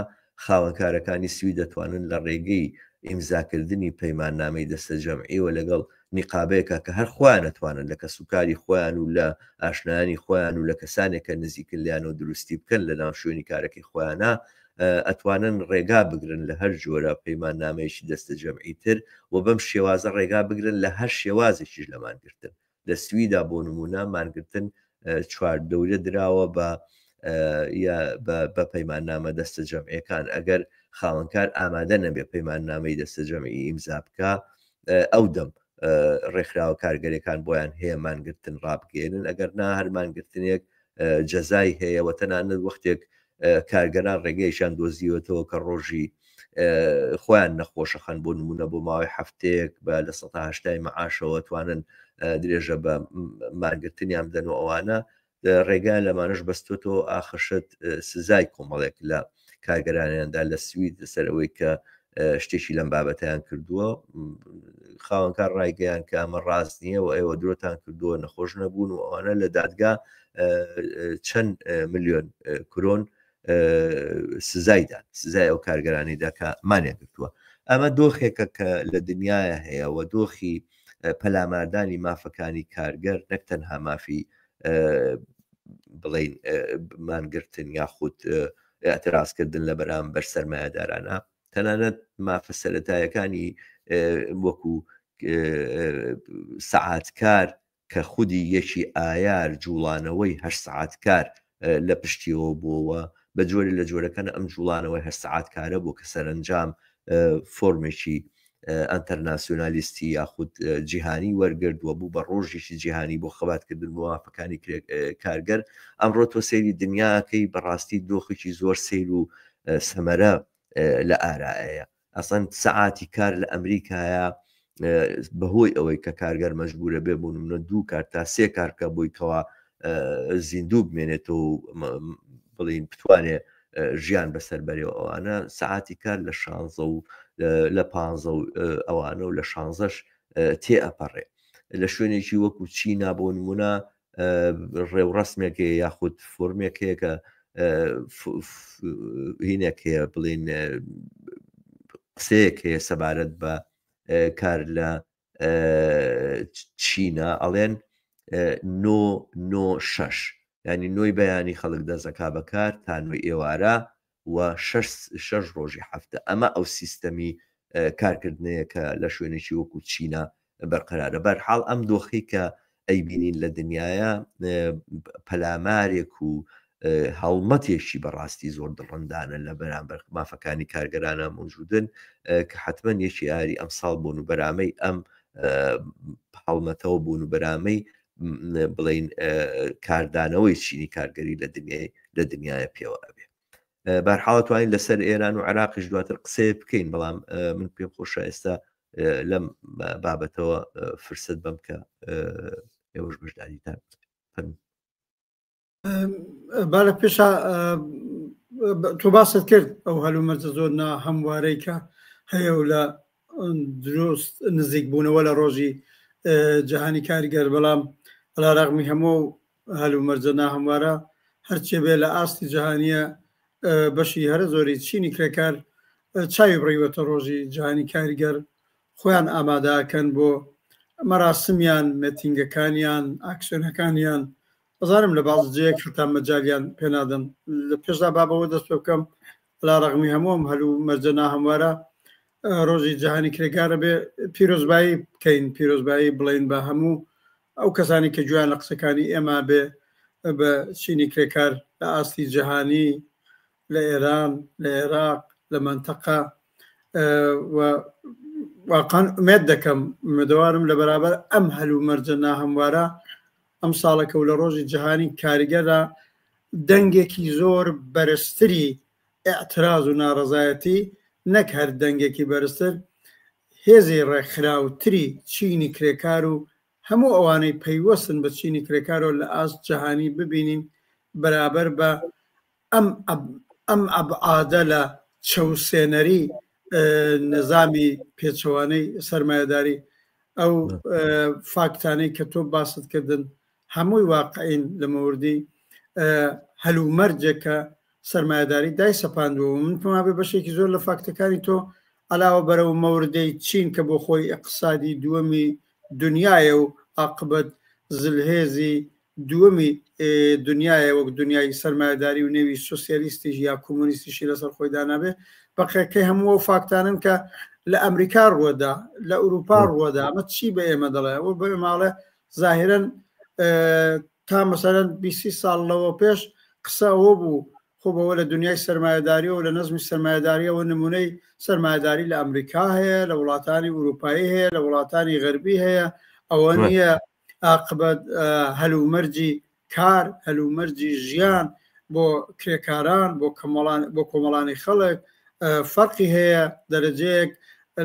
خاوەنکارەکانی سوید دەتوانن لە ڕێگەی ئیمزاکردنی پەیماننامەی دەستە جەمعیەوە لەگەڵ نیقابەیەکە کە هەر خۆیان ئەتوانن لە کەسوکاری خۆیان و لە ئاشنایانی خۆیان و لە کەسانێک کە نزیکن لیانەوە دروستی بکەن لە ناو شوێنی کارەکەی خۆیانە، ئەتوانن ڕێگا بگرن لە هەر جۆرە پەیماننامەیەکی دەستە جەمعی تر و بەم شێوازە ڕێگا بگرن لە هەر شێوازێکیش لە مانگرتن. لە سویدا بۆ نمونە مانگرتن چوار دەورە دراوە بە بە پەیماننامە دەستە جەمعیەکان، ئەگەر خاوەنکار ئامادە نەبێ پەیماننامەی دەستە جەمعی ئیمزا بکا ئەو دەم ڕێکخراوە کارگەرەکان بۆیان هەیە مانگرتن ڕابگەێنن، ئەگەر نا هەر مانگرتنێک جەزای هەیە و تەنانەت وەختێک کارگەران ڕێگەیشان دۆزیوەتەوە کە ڕۆژی خۆیان نەخۆشەخەن بۆ نمونە بۆ ماوەی هەفتەیەک بە لە سەدا هەشتای مەعاشەوە توانن درێژە بە مانگرتنیان بدەن و ئەوانە ڕێگا لەمانەش بەستۆتەوە. ئاخرشت سزای کۆمەڵێک لە کارگەرانیاندا لە سوید لەسەر ئەوەی کە شتێکی لەم بابەتیان کردووە، خاوەنکار ڕایگەیان کە ئەمە ڕاست نییە و ئێوە درۆتان کردووە، نەخۆش نەبوون و ئەوانە، لە دادگا چەند ملیۆن کرۆن سزایدا سزای ئەو کارگەرانیدا کە مانیان گرتووە. ئەمە دۆخێکە کە لە دنیاە هەیە و دۆخی پەلاماردانی مافەکانی کارگەر، نەک تەنها مافی بڵین مانگرتن یاخود اعترازکردن لە بەرامبەر سەرمایەدارانە، تەنانەت مافە سەتایەکانی وەکو سەعاتکار کە خودی یەکی ئایار جوڵانەوەی هەشت سەعات کار لە پشتیەوە بووەوە، بە جۆرێ لە جۆرەکان ئەم جوڵانەوەی هەشت سەعات کارە بوو کە سەرەنجام فۆرمێکی ئەنتەرناسیۆنالیستی یاخود جیهانی وەرگرت و بوو بە ڕۆژێکی جیهانی بۆ خەباتکردن بۆ مافەکانی کارگەر. ئەمڕۆ تۆ سەیری دنیاکەی بەڕاستی دۆخێکی زۆر سەیر و سەمەرە لە ئارایە. ئەسڵەن سەعاتی کار لە ئەمریکایە بەهۆی ئەوەی کە کارگەر مەجبورە بێ بۆ نمونە دوو کار تا سێ کار بکە بۆی کەوا زیندوو بمێنێتەوە و بڵین بتوانێ ژیان بەسەر بەرێ و ئەوانە، سەعاتی کار لە شانزە و لە پانزە و ئەوانە و لە شانزەش تێ ئەپەڕێ. لە شوێنێکی وەکو چینا بۆ نمونە ڕێوڕەسمێک هەیە یاخود فۆرمێک هەیە کە هینێک هەیە بڵین قسەیەک هەیە سەبارەت بە کار لە چینە ئەڵێن نۆ نۆ شەش، ینی نۆی بەیانی خەڵک دەزەکا بەکار تا نۆی ئێوارە و شەش شەش ڕۆژی هەفتە. ئەمە ئەو سیستەمی کارکردنەیە کە لە شوێنێکی وەکو چینە بەرقەرارە. بەرحاڵ ئەم دۆخەی کە ئەیبینین لە دنیاە پەلامارێک و هەڵمەتێکی بەڕاستی زۆر دڕندانە لە بەرامبەر مافەکانی کارگەرانە موجودن کە حتمما یەکی ئاری ئەمساڵ بوون و بەرامەی ئەم هەڵمەتەوە بوون و بەرامەی بڵین کاردانەوەی چینی کارگەری لە دنیای لە دنیاە پێوە ئەبێ. بارحاڵ توانین لەسەر ئێران و عێراقیش دواتر قسەیە بکەین بەڵام من پێم خۆشە ئێستا لەم بابەتەوە فرسەت بەم کە ئێوەش بەشداریتان فەرموو. با لە پێشا تۆ باست کرد ئەو هەلومەرجە زۆر نا هەموارەی کە هەیە و لە دروست نزیک بوونەوە لە ڕۆژی جیهانی کارگەر بەڵام علا ڕەغمی هەموو هەلومەرجە ناهەموارە هەرچێ بێ لە ئاستی جیهانیە بەشی هەرە زۆری چینی کرێکار چاوی بڕیوەتە ڕۆژی جیهانی کاریگەر خۆیان ئامادەکەن بۆ مەراسمیان مێتینگەکانیان ئاکسیۆنەکانیان ئەزانم لە باز جێیەک هەتا مەجالیان پێنادەن لە پێشدا با بەوە دەست پێ بکەم لا ڕەغمی هەموو ئەم هەلو مەرجە ناهەموارە ڕۆژی جیهانی کرێکارە بێ پیرۆزبایی بکەین پیرۆزبایی بڵێین بە هەموو ئەو کەسانی کە گوێیان لە قسەکانی ئێمە بێ بە چینی کرێکار لە ئاستی جیهانی لە ئێران لە عێراق لە مەنتەقە و واقعا ئومێد دەکەم ئومێدەوارم لە بەرابەر ئەم هەلومەرجە ناهەموارە ئەم ساڵەکە و لە ڕۆژی جیهانی کاریگەردا دەنگێکی زۆر بەرزتری ئیعتراز و ناڕەزایەتی نەک هەر دەنگێکی بەرزتر هێزی ڕێکخراوتری چینی کرێکار و هەموو ئەوانەی پەیوەستن بە چینی کرێکارەوە لە ئاست جیهانی ببینین بەرابەر بە ئەم ئەم ئەبعادە لە چەوسێنەری نظامی پێچەوانەی سەرمایەداری ئەو فاکتانەی کە تۆ باست کردن هەمووی واقعین لە مەوردی هەلومەرجێک کە سەرمایەداری دای سەپاندووە من پێم وابێ بەشێکی زۆر لە فاکتەکانی تۆ علاوە بەرەو مەوردەی چین کە بۆ خۆی ئیقتسادی دووەمی دنیایە و عاقبەت زلهێزی دووەمی دنیایە وەک دنیای سەرمایەداری و نێوی سوسیالیستیش یا کۆمۆنیستیشی لەسەر خۆی دانابێ بەقەکەی هەموو ئەو فاکتانن کە لە ئەمریکا ڕووەدا لە ئەوروپا ڕووەدا ئەمە چی بە ئێمە دەڵێ ئەوە بە ئێماڵێ زاهرەن تا مەسەلەن 20 ساڵ لەوە پێش قسە ئەوە بوو خۆ بەوە لە دنیای سەرمایەداریەوە لە نەزمی سەرمایەداریەوە نمونەی سەرمایەداری لە ئەمریکا هەیە لە وڵاتانی ئوروپایی هەیە لە وڵاتانی غەربی هەیە ئەوە نییە ئاقبەت هەلومەرجی کار هەلومەرجی ژیان بۆ کرێکاران بۆ کەمەڵان بۆ کۆمەڵانی خەڵک فەرقی هەیە دەرەجەیەک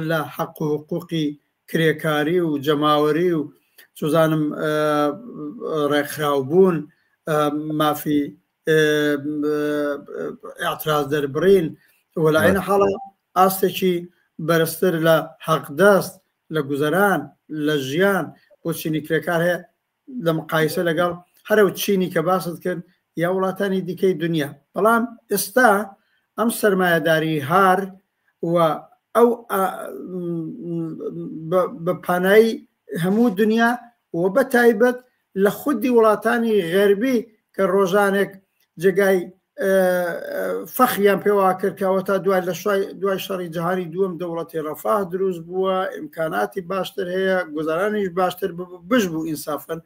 لە حەق و حقوقی کرێکاری و جەماوەری و چزانم ڕێکخراو بوون مافی اعتراض دەربڕین و لە عین حاڵە ئاستێکی بەرزتر لە حەقدەست لە گوزەران لە ژیان بۆ چینی کرێکار هەیە لە مقایسە لەگەڵ هەرە و چینی کە باست کرد یا وڵاتانی دیکەی دنیا بەڵام ئێستا ئەم سەرمایەداری هار و ئەو بە پانایی هەموو دنیا و بە تایبەت لە خودی وڵاتانی غەربی کە ڕۆژانێک جێگای فەخریان پێوا کرد کە ئەوەتا دوای لە دوای شەڕی جیهانی دووەم دەوڵەتی ڕەفاه دروست بووە ئیمکاناتی باشتر هەیە گوزارانیش باشتر بش بوو ئینسافن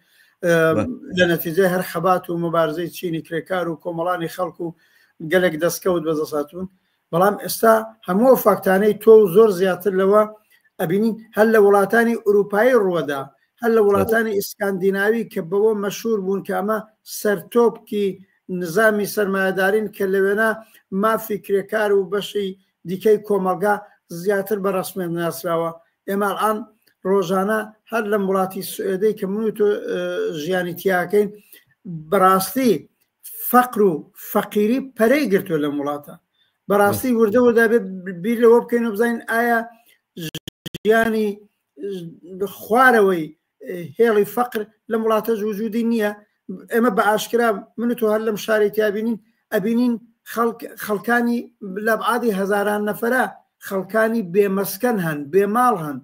لە نەتیجەی هەر خەبات و مبارزەی چینی کرێکار و کۆمەڵانی خەڵک و گەلێک دەستکەوت بەدەستهاتوون بەڵام ئێستا هەموو فاکتانەی تۆ و زۆر زیاتر لەوە ئەبینین هەر لە وڵاتانی ئوروپایی ڕووەدا هەر لە وڵاتانی ئیسکاندیناوی کە بەوە مەشهور بوون کە ئەمە سەرتۆپکی نظامی سەرمایەدارین کە لەوێنا مافی کرێکار و بەشی دیکەی کۆمەڵگا زیاتر بە ڕەسمیەت ناسراوە ئێمە الان ڕۆژانە هەر لەم وڵاتی سوئێدەی کە من و تۆ ژیانی تیاکەین بەڕاستی فەقر و فەقیری پەرەی گرتووە لەم وڵاتە بەڕاستی وردە وردە بێ بیر لەوە بکەین و بزانین ئایا ژیانی خوارەوەی هێڵی فەقر لەم وڵاتە وجودی نییە ئێمە بە ئاشکرا من و تۆ هەر لەم شاری تیابینین ئەبینین خەڵکانی لەبعادی هەزاران نەفرە خەڵکانی بێمەسکەن هەن بێماڵ هەن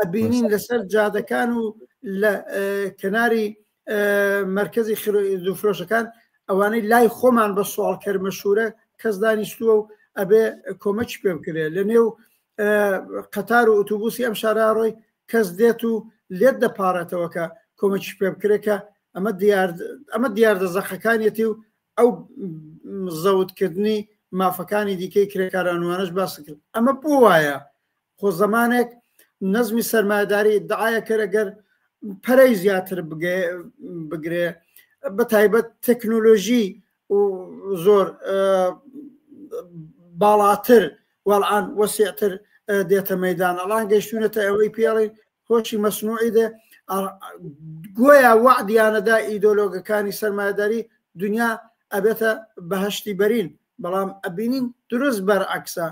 ئەبینین لەسەر جادەکان و لە کەناری مرکزی فرۆشەکان ئەوانەی لای خۆمان بە سواڵکەر مەشهورە کەس دانیشتووە و ئەبێ کۆمەکی پێ بکرێت لە نێو قەتار و ئۆتوبوسی ئەم شارە ڕۆی کەس دێت و لێت دەپارێتەوە کە کۆمەکی پێ بکرێت کە ئەمە دیار ئەمە دیاردە زەقەکانیەتی و ئەو زەوتکردنی مافەکانی دیکەی کرێکارانوانەش باس کرد ئەمە بۆ وایە خۆ زەمانێک نەزمی سەرمایەداری ئیدعایە کرد ئەگەر پەرەی زیاتر بگرێ بە تایبەت تەکنۆلۆژی و زۆر باڵاتر وەڵان وەسیعتر دێتە مەدان ئەڵان گەشتونەتە ئەوەی پێڵی هۆشی مەسنوعی دێ گۆیا وەعدیانەدا ئیدۆلۆگەکانی سەرمایەداری دنیا ئەبێتە بەهشتی بەرین بەڵام ئەبینین دروست بەرعەکسە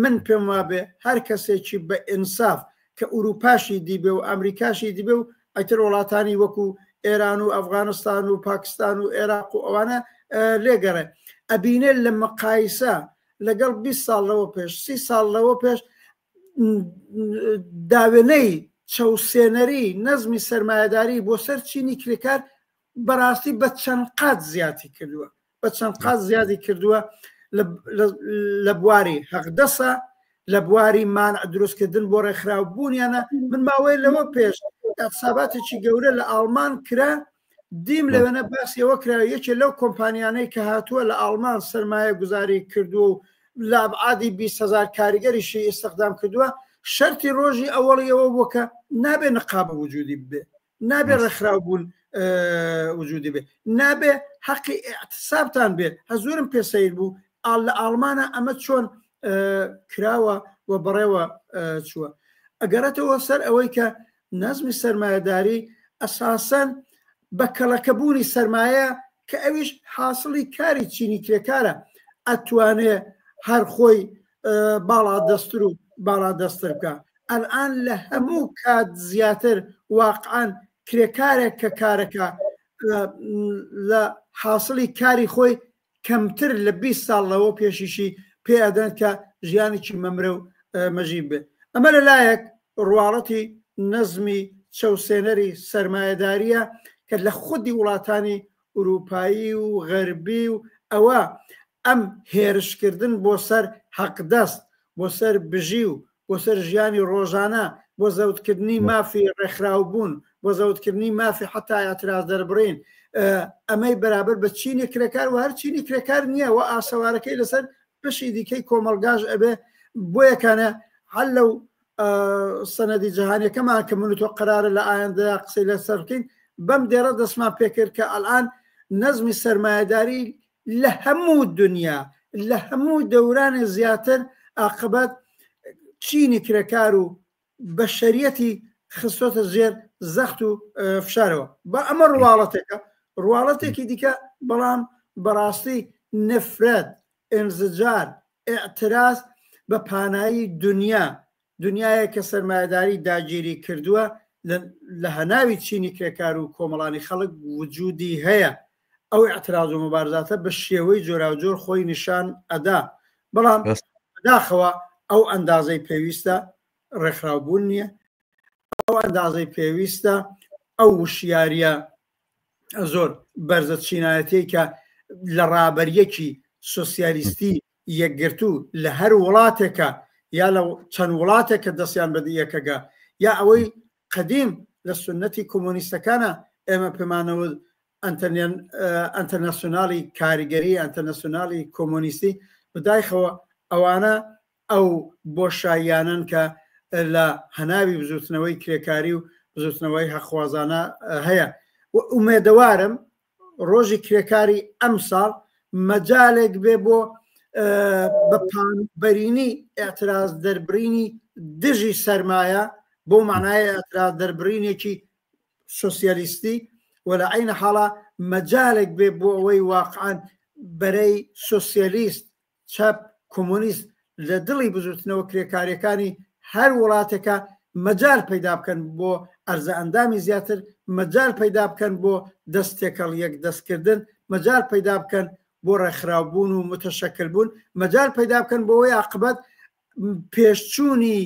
من پێم وابێ هەر کەسێکی بە ئینساف کە ئوروپاشی دیبێ و ئەمریکاشی دیبێ و ئەتر وڵاتانی وەکو ئێران و ئەفغانستان و پاکستان و عێراق و ئەوانە لێگەڕێ ئەبینێ لە مقایسە لەگەڵ 20 ساڵ لەوە پێش سی ساڵ لەوە پێش داوێنەی چەوسێنەری نەزمی سەرمایەداری بۆ سەر چینی کرێکار بەڕاستی بە چەند قات زیادی کردووە بە چەند قات زیادی کردووە لە بواری حەقدەسە لە بواری مانع دروستکردن بۆ ڕێکخراو بوونیانە من ماوەی لەوە پێش حساباتێکی گەورە لە ئاڵمان کرا دیم لەوێنە باسی ئەوە کرا یەکێ لەو کۆمپانیانەی کە هاتووە لە ئاڵمان سەرمایە گوزاری کردووە و لە ئەبعادی 20 هزار کاریگەریشی ئیستخدام کردووە شەرتی ڕۆژی ئەوەڵی ئەوە بووە کە نابێ نقابە وجودی ببێ نابێ ڕێکخراو بوون وجودی بێ نابێ حەقی اعتصابتان بێ هەزورم پێ سەیر بوو ئاڵ لە ئاڵمانە ئەمە چۆن کراوە و بەڕێوە چووە ئەگەڕێتەوە سەر ئەوەی کە نەزمی سەرمایەداری ئەساسەن بە کەڵەکەبوونی سەرمایە کە ئەویش حاصلی کاری چینی کرێکارە ئەتوانێ هەر خۆی باڵا دەستر و باڵا دەستر بکە ئەلان لە هەموو کات زیاتر واقعان کرێکارێک کە کارەکە لە حاصلی کاری خۆی کەمتر لە 20 ساڵ لەوە پێشیشی پێ ئەدەن کە ژیانێکی مەمرە و مەژی بێ ئەمە لە لایەک ڕواڵەتی نەزمی چەوسێنەری سەرمایەداریە کە لە خودی وڵاتانی ئوروپایی و غەربی و ئەوە ئەم هێرشکردن بۆ سەر حەقدەست بۆ سەر بژی و بۆ سەر ژیانی ڕۆژانە، بۆ زەوتکردنی مافی ڕێکخراوبوون، بۆ زەوتکردنی مافی حەتا ئیعتراز دەربڕین، ئەمەی بەرابەر بە چینی کرێکار و هەر چینی کرێکار نییە و ئاسەوارەکەی لەسەر بەشی دیکەی کۆمەڵگاش ئەبێ بۆ یەکانە هەر لەو سەنەدی جیهانیەکەمان کە من و تۆ قەرارە لە ئایندەدا قسەی لەسەر بکەین بەم دێڕە دەستمان پێکرد کە ئەلان نەزمی سەرمایەداری لە هەموو دنیا لە هەموو دەورانێ زیاتر ئاقبەت چینی کرێکار و بەشەریەتی خستۆتە ژێر زەخت و فشارەوە بە ئەمە ڕواڵەتێکە ڕواڵەتێکی دیکە بەڵام بەڕاستی نفرەت ئینزجار ئیعتراز بە پانایی دنیا دنیایەک کە سەرمایەداری داگیری کردووە لە هەناوی چینی کرێکار و کۆمەڵانی خەڵک وجودی هەیە ئەو ئیعتراز و موبارزاتە بە شێوەی جۆراوجۆر خۆی نیشان ئەدا بەڵام بەداخەوە ئەو ئەندازەی پێویستە ڕێکخراوبوون نییە ئەو ئەندازەی پێویستە ئەو وشیاریە زۆر بەرزە چینایەتەی کە لە ڕابەریەکی سۆسیالیستی یەکگرتوو لە هەر وڵاتێکە یا لە چەند وڵاتێک کە دەستیان بە یەکەگا یا ئەوەی قەدیم لە سنەتی کۆمۆنیستەکانە ئێمە پێمانەوە ئەنتەرناسیۆنالی کاریگەری ئەنتەرناسیۆنالی کۆمۆنیستی بەدایخەوە ئەوانە ئەو بۆشاییانەن کە لە هەناوی بزوتنەوەی کرێکاری و بزوتنەوەی هەقخوازانە هەیە و ئومێدەوارم ڕۆژی کرێکاری ئەمساڵ مەجالێک بێ بۆ بە پانبەرینی ئاعتراز دەربرینی دژی سەرمایە بۆ معنای ئاعتراز دەربرینێکی سۆسیالیستی و لە عینە حاڵا مەجالێک بێ بۆ ئەوەی واقعاً بەرەی سۆسیالیست چەپ، کۆمۆنیست لە دڵی بزوتنەوە کرێکاریەکانی هەر وڵاتێکا مەجال پەیدا بکەن بۆ ئەرزە ئەندامی زیاتر، مەجال پەیدا بکەن بۆ دەست تێکەڵ یەک دەست کردن، مەجال پەیدا بکەن بۆ ڕێکخراو بوون و متەشەکل بوون، مەجال پەیدا بکەن بۆ ئەوەی عاقبەت پێشچوونی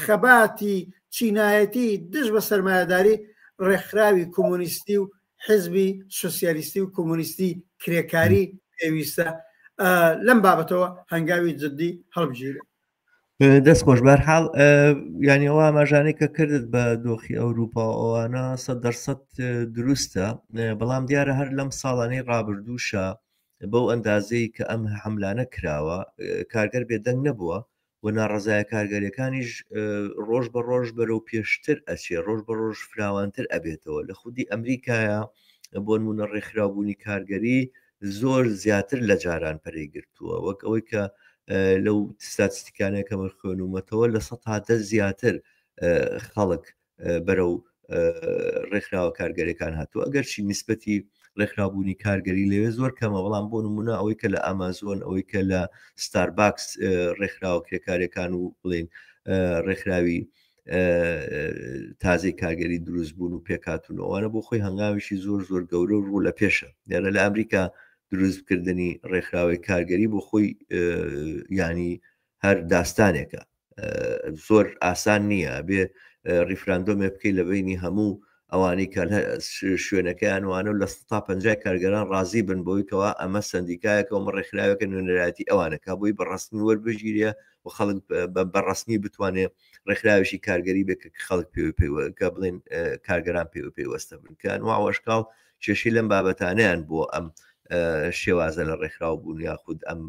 خەباتی چینایەتی دژ بە سەرمایەداری ڕێکخراوی کۆمۆنیستی و حزبی سوسیالیستی و کۆمۆنیستی کرێکاری پێویستە لەم بابەتەوە هەنگاوی جددی هەڵبگیرێت. دەست خۆش بەرحاڵ یعنی ئەوە ئاماژانەی کە کردت بە دۆخی ئەوروپا و ئەوانە سەد دروستە بەڵام دیارە هەر لەم ساڵانەی ڕابردووشە بەو ئەندازەی کە ئەم حملانە کراوە کارگەر بێدەنگ نەبووە و ناڕەزایە کارگەریەکانیش ڕۆژ بە ڕۆژ بەرەو پێشتر ئەچێ ڕۆژ بە ڕۆژ فراوانتر ئەبێتەوە لە خودی ئەمریکایە بۆ نمونە ڕێکخراوبوونی کارگەری زۆر زیاتر لە جاران پەرەی گرتووە وەک ئەوەی کە لەو ستاتستیکانە کە من خوێنومەتەوە لە 10 زیاتر خەڵک بەرەو ڕێکخراوە کارگەرەکان هاتووە ئەگەرچی نسبەتی ڕێکخرابوونی کارگەری لەوێ زۆر کەمە بەڵام بۆ نمونە ئەوەی کە لە ئەمازۆن ئەوەی کە لە ستارباکس ڕێکخراوە کرێکارەکان و بڵین ڕێکخراوی تازەی کارگەری دروست بوون و پێکاتون ئەوانە بۆ خۆی هەنگاویشی زۆر زۆر گەورە و ڕوو لە پێشە دیارە لە ئەمریکا دروستکردنی ڕێکخراوی کارگەری بۆ خۆی ینی هەر داستانێکە زۆر ئاسان نییە بێ ڕیفراندۆمێ بکەیت لە بینی هەموو ئەوانەی کە شوێنەکەیان وانە و لە 50 کارگەران ڕازی بن بۆی کەوا ئەمە سندیکایەکە و ڕێکخراوەکە نوێنەرایەتی ئەوانەکە بۆی بە ڕسمی وەربگیرێ و خەڵک بە ڕسمی بتوانێت ڕێکخراوێکی کارگەری بێت کە خەڵک پێوە پێوە کە بڵێن کارگەران پێوە پەیوەستە بن کە ئەنواع و ئەشکاڵ کێشەی لەم بابەتانیان بۆ ئەم شێوازە لە ڕێکخراو بوون یاخود ئەم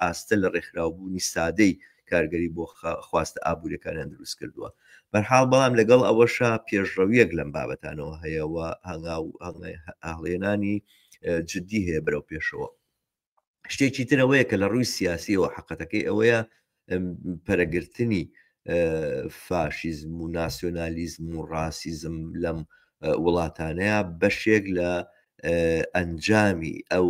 ئاستە لە ڕێکخراو بوونی سادەی کارگەری بۆ خواستە ئابووریەکانیان دروست کردووە بەرحاڵ بەڵام لەگەڵ ئەوەشا پێشڕەویەک لەم بابەتانەوە هەیە و هەنگاو هەڵێنانی جددی هەیە بەرەو پێشەوە شتێکی تر ئەوەیە کە لە ڕووی سیاسیەوە حقەتەکەی ئەوەیە پەرەگرتنی فاشیزم و ناسیۆنالیزم و ڕاسیزم لەم وڵاتانەیە بەشێک لە ئەنجامی ئەو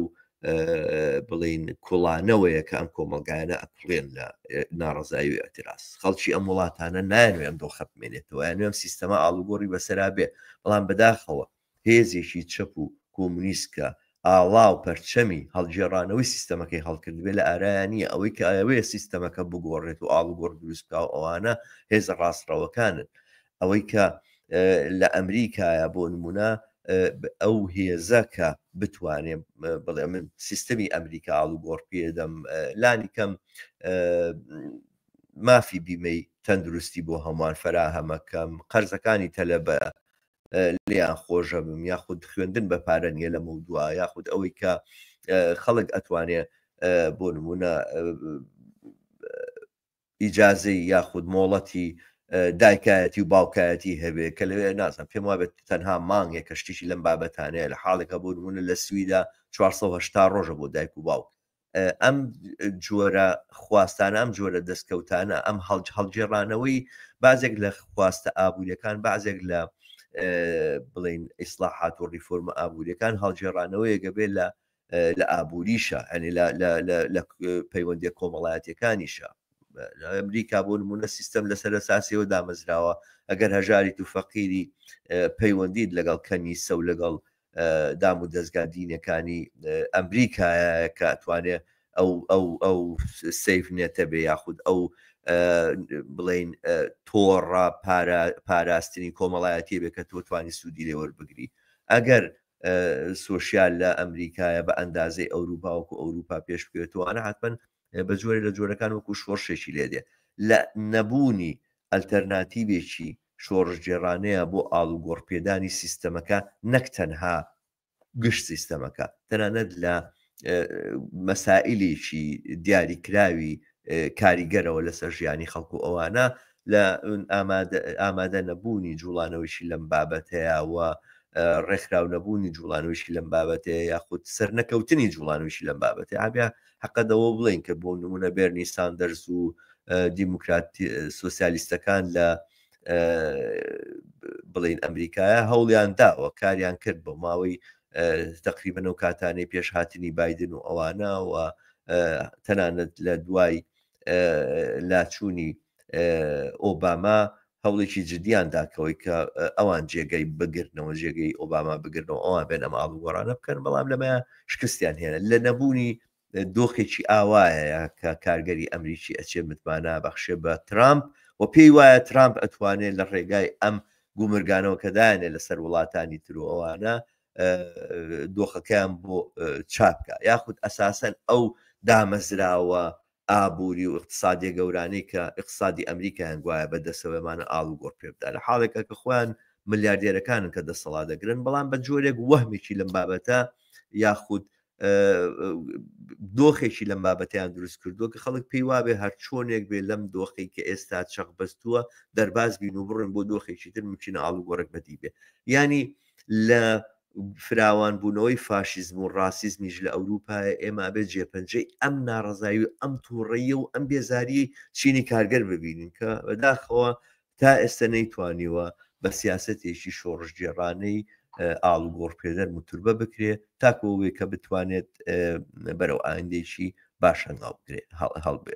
بڵین کوڵانەوەیە کە ئەم کۆمەلگایانە ئەکوڵێن لە ناڕزایی و اعتراز خەڵکی ئەم وڵاتانە نایەنوێ ئەم دۆخە بمێنێتەوە یانوێم سیستەما ئاڵوگۆڕی بەسەرا بێ بەڵام بەداخەوە هێزێکی چەپ و کۆمونیست کە ئاڵا و پەرچەمی هەڵگێڕانەوەی سیستەمەکەی هەڵکردبێ لە ئارایا نییە، ئەوەی کە ئەیەوێ سیستەمەکە بگۆڕێت و ئاڵوگۆڕ دروست بکا و ئەوانە هێزە ڕاستڕەوەکانن. ئەوەی کە لە ئەمریکایە بۆ نمونە ئەو هێزە کە بتوانێ بڵێ من سیستەمی ئەمریکا ئاڵوگۆڕ پێدەم لانی کەم مافی بیمەی تەندروستی بۆ هەمووان فەراهەمەکەم قەرزەکانی تەلەبە لێیان خۆشەبم یاخود خوێندن بە پارە نییە لە مەودوا یاخود ئەوەی کە خەڵک ئەتوانێ بۆ نمونە ئیجازەی یاخود مۆڵەتی دایکایەتی و باوکایەتی هەبێ کە لەوێ نازم پێم وابێت تەنها مانگێک کە شتێکی لەم بابەتانەیە لە حاڵێکە بۆ نمونە لە سویدا 480 ڕۆژە بۆ دایک و باوک ئەم جۆرە خواستانە ئەم جۆرە دەستکەوتانە ئەم هەڵج هەڵگێڕانەوەی بازێک لە خواستە ئابووریەکان بازێک لە بڵین ئیسلاحات و ڕیفۆرمە ئابووریەکان هەڵگێڕانەوەیەگە بێ لە لە ئابووریشە ئەنی لە پەیوەندیە کۆمەڵایەتەکانیشە ئەمریکا بۆ نمونە سیستەم لەسەر ئەساسیەوە دامەزراوە ئەگەر هەژاریت و فەقیری پەیوەندیت لەگەڵ کەنیسە و لەگەڵ دام و دەزگا دینەکانی ئەمریکایە کە ئەتوانێ ئەو ئەو ئەو سیف نێتە بێ یاخود ئەو بڵین تۆڕە پاراستنی کۆمەڵایەتی بێ کە تۆ توانی سوودی لێوەربگری ئەگەر سوسیال لە ئەمریکایە بە ئەندازەی ئەوروپا وەکو ئەوروپا پێش بکەوێتوانە حتمما بە جۆرە لە جۆرەکان وەکو شۆڕشێکی لێدێ لە نەبوونی ئەلتەرناتیڤێکی شۆڕشگێڕانەیە بۆ ئاڵوگۆڕپێدانی سیستەمەکە نەک تەنها گشت سیستەمەکە تەنانەت لە مەسائلێکی دیاریکراوی کاریگەرەوە لەسەر ژیانی خەڵک و ئەوانە لە ئامادە نەبوونی جوڵانەوەیشی لەم بابەتەیە و ڕێکخراو نەبوونی جوڵانەوەیشی لەم بابەتەیە یاخود سەرنەکەوتنی جوڵانەوەیشی لەم بابەتەیە ئابیا حەقە دەوە بڵێین کە بۆ نمونە بێرنی ساندەرز و دیموکرات سوسیالیستەکان لە بڵین ئەمریکایە هەوڵیان داوە کاریان کرد بۆ ماوەی تقریبن و کاتانەی پێش هاتنی بادن و ئەوانە و تەنانەت لە دوای لاچوونی ئۆباما هەوڵێکی جدیان داکەوەی کە ئەوان جێگەی بگرنەوە جێگەی ئۆباما بگرنەوە ئەوان بێن ئەم ئاڵوگۆڕانە بکەن بەڵام لەمە شکستیان هێنا لە نەبوونی دۆخێکی ئاوایە کە کارگەری ئەمریکی ئەچێ متمانە بەخشێ بە ترامپ و پێی وایە ترامپ ئەتوانێت لە ڕێگای ئەم گومرگانەوە کە دایانێ لەسەر وڵاتانی تر و ئەوانە دۆخەکەیان بۆ چاپکە یاخود ئەساسەن ئەو دامەزراوە. ئابووری و ئیقتسادیە گەورانەی کە ئیقتسادی ئەمریکایان گوایە بە دەسەوەمانە ئاڵوگۆڕ پێ بدا لە حاڵێکا کە خۆیان ملیاردێرەکانن کە دەسەڵات دەگرن بەڵام بە جۆرێک وەهمێکی لەم بابەتە یاخود دۆخێکی لەم بابەتیان دروست کردووە کە خەڵک پێی وابێ هەر چۆنێک بێ لەم دۆخی کە ئێستا چەق بەستووە دەرباز بین و بڕن بۆ دۆخێکی تر ممکنە ئاڵوگۆڕێک بەدی بێ ینی لە فراوانبوونەوەی فاشیزم و ڕاسیزمیش لە ئەوروپایە ئێمە ئەبێ جێپەنجەی ئەم ناڕەزایی و ئەم تووڕەیی و ئەم بێزاریی چینی کارگەر ببینین کە بەداخەوە تا ئێستا نەیتوانیوە بە سیاسەتێکی شۆڕشگێڕانەی ئاڵوگۆڕپێدەر موتوربە بکرێ تاکو ئەوەی کە بتوانێت بەرەو ئایندێکی باش هەنگاو بگرێ